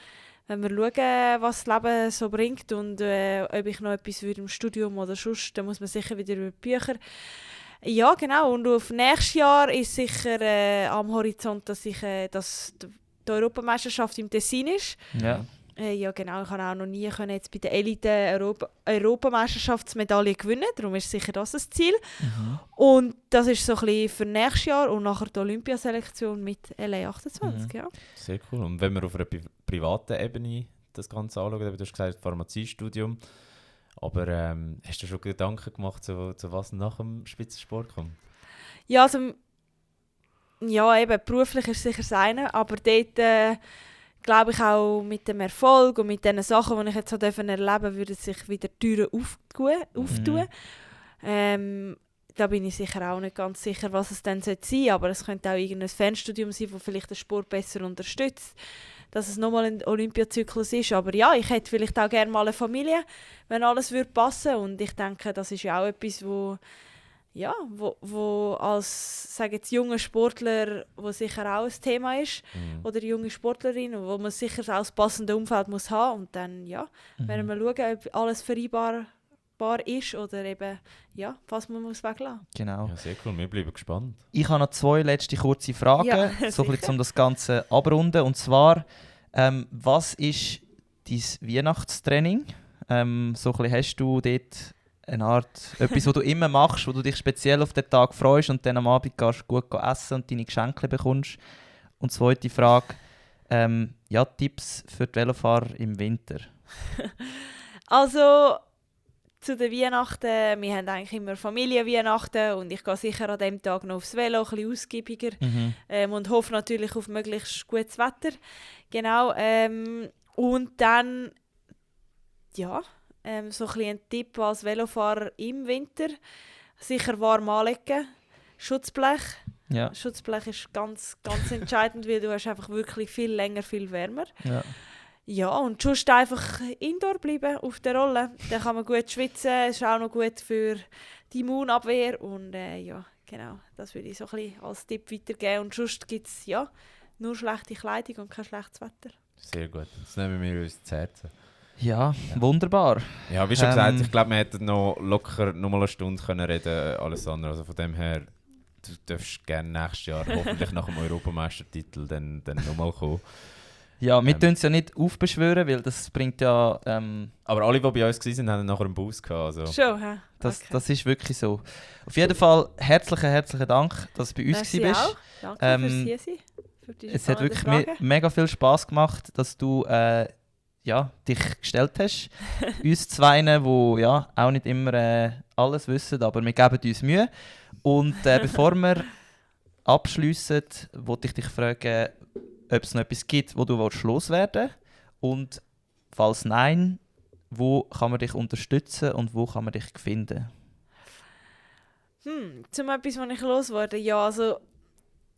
wenn wir schauen, was das Leben so bringt und ob ich noch etwas würde im Studium oder sonst, dann muss man sicher wieder über die Bücher. Ja, genau. Und auf nächstes Jahr ist sicher am Horizont, dass die Europameisterschaft im Tessin ist. Ja. Ja, genau. Ich habe auch noch nie jetzt bei der Elite Europameisterschaftsmedaille gewinnen. Darum ist sicher das ein Ziel. Mhm. Und das ist so ein bisschen für nächstes Jahr und nachher die Olympiaselektion mit LA 28. Ja. Sehr cool. Und wenn wir auf einer privaten Ebene das Ganze anschauen, du hast gesagt, Pharmaziestudium, aber hast du schon Gedanken gemacht, zu was nach dem Spitzensport kommt? Ja, also Ja, eben, beruflich ist sicher das eine, aber dort glaube ich auch mit dem Erfolg und mit den Sachen, die ich jetzt erleben durfte, würden sich wieder Türen auftun. Da bin ich sicher auch nicht ganz sicher, was es dann sein sollte, aber es könnte auch irgendein Fernstudium sein, das vielleicht den Sport besser unterstützt, dass es nochmal ein Olympiazyklus ist. Aber ja, ich hätte vielleicht auch gerne mal eine Familie, wenn alles würde passen. Und ich denke, das ist ja auch etwas, wo als sage jetzt, junger Sportler, wo sicher auch ein Thema ist, oder junge Sportlerin, wo man sicher auch das passende Umfeld muss haben. Und dann werden wir schauen, ob alles vereinbar ist oder eben, was man muss weglassen. Genau. Ja, sehr cool, wir bleiben gespannt. Ich habe noch 2 letzte kurze Fragen, Ja, so ein bisschen, sicher. um das Ganze abrunden. Und zwar, was ist dein Weihnachtstraining? So ein bisschen, hast du dort eine Art, etwas, was du immer machst, wo du dich speziell auf den Tag freust und dann am Abend gehst gut essen und deine Geschenke bekommst? Und zweite Frage, Tipps für die Velofahrer im Winter? Also, zu den Weihnachten, wir haben eigentlich immer Familienweihnachten und ich gehe sicher an diesem Tag noch aufs Velo, ein bisschen ausgiebiger und hoffe natürlich auf möglichst gutes Wetter. Genau. Und dann, so ein bisschen ein Tipp als Velofahrer im Winter, sicher warm anlegen, Schutzblech. Ja. Schutzblech ist ganz, ganz entscheidend, weil du hast einfach wirklich viel länger, viel wärmer. Ja. Ja, und sonst einfach indoor bleiben, auf der Rolle. Dann kann man gut schwitzen, ist auch noch gut für die Immunabwehr. Und genau, das würde ich so ein bisschen als Tipp weitergeben. Und sonst gibt es nur schlechte Kleidung und kein schlechtes Wetter. Sehr gut, das nehmen wir uns zu Herzen. Ja, wunderbar. Ja, wie schon gesagt, ich glaube, wir hätten noch locker noch mal eine Stunde können reden, Alessandro. Also von dem her, du darfst gerne nächstes Jahr, hoffentlich nach dem Europameistertitel, dann nochmal kommen. Ja, wir tun es ja nicht aufbeschwören, weil das bringt ja... Aber alle, die bei uns waren, haben nachher einen Bus gehabt. Also. Schon, hä? Das ist wirklich so. Auf jeden Fall herzlichen Dank, dass du bei uns Merci warst. auch. Danke fürs hier sein. Für die Es hat wirklich spannenden Fragen. mega viel Spass gemacht, dass du dich gestellt hast. Uns zwei, die auch nicht immer alles wissen, aber wir geben uns Mühe. Und bevor wir abschliessen, wollte ich dich fragen, ob es noch etwas gibt, wo du loswerden willst. Und falls nein, wo kann man dich unterstützen und wo kann man dich finden? Zum etwas, was ich loswerde. Ja, also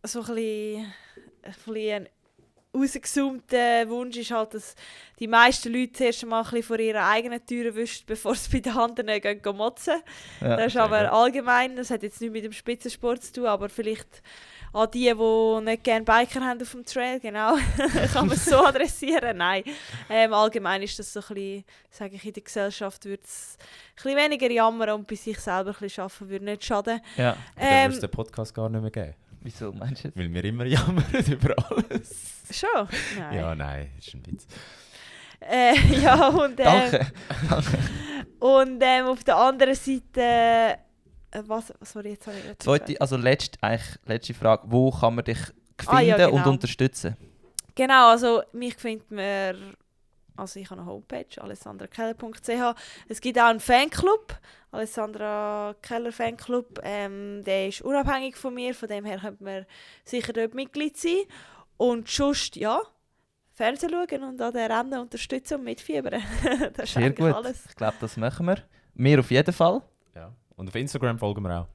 so ein bisschen rausgezoomter Wunsch ist halt, dass die meisten Leute zuerst mal ein bisschen vor ihrer eigenen Tür wischen, bevor sie bei den anderen gehen motzen. Ja, Das ist aber allgemein, das hat jetzt nichts mit dem Spitzensport zu tun, aber vielleicht an die nicht gerne Biker haben auf dem Trail, genau, kann man es so adressieren. Nein, allgemein ist das so ein bisschen, sage ich, in der Gesellschaft würde es ein bisschen weniger jammern und bei sich selber ein bisschen arbeiten würde nicht schaden. Ja. Dann würde es den Podcast gar nicht mehr geben. Wieso meinst du jetzt? Weil wir immer jammern über alles. Schon? Nein. Ja, nein, ist ein Witz. Ja, und Danke. und auf der anderen Seite sorry, jetzt habe ich Zweite, also letzte Frage. Wo kann man dich finden ja, genau. und unterstützen? Genau, also mich findet man, also ich habe eine Homepage, alessandrakeller.ch. Es gibt auch einen Fanclub, Alessandra Keller Fanclub. Der ist unabhängig von mir, von dem her könnte man sicher dort Mitglied sein. Und sonst, Fernsehen schauen und an den Rennen unterstützen und mitfiebern. Das ist Sehr eigentlich gut. alles. Ich glaube, das machen wir. Wir auf jeden Fall. Ja. Und auf Instagram folgen wir auch.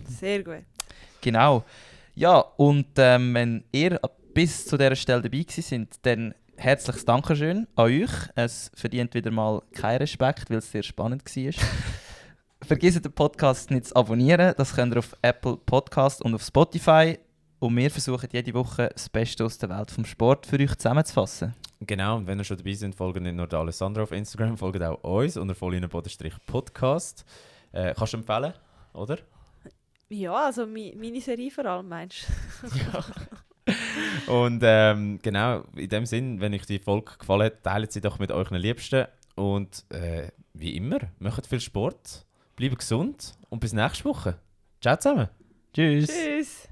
Sehr gut. Genau. Ja, und wenn ihr bis zu dieser Stelle dabei seid, dann herzliches Dankeschön an euch. Es verdient wieder mal keinen Respekt, weil es sehr spannend war. Vergesst den Podcast nicht zu abonnieren. Das könnt ihr auf Apple Podcast und auf Spotify. Und wir versuchen jede Woche das Beste aus der Welt vom Sport für euch zusammenzufassen. Genau, und wenn ihr schon dabei seid, folgt nicht nur der Alessandro auf Instagram, folgt auch uns unter Volline_Podcast. Kannst du empfehlen, oder? Ja, also meine Serie vor allem, meinst du? Und genau, in dem Sinn, wenn euch die Folge gefallen hat, teilt sie doch mit euren Liebsten. Und wie immer, macht viel Sport, bleibt gesund und bis nächste Woche. Ciao zusammen. Tschüss. Tschüss.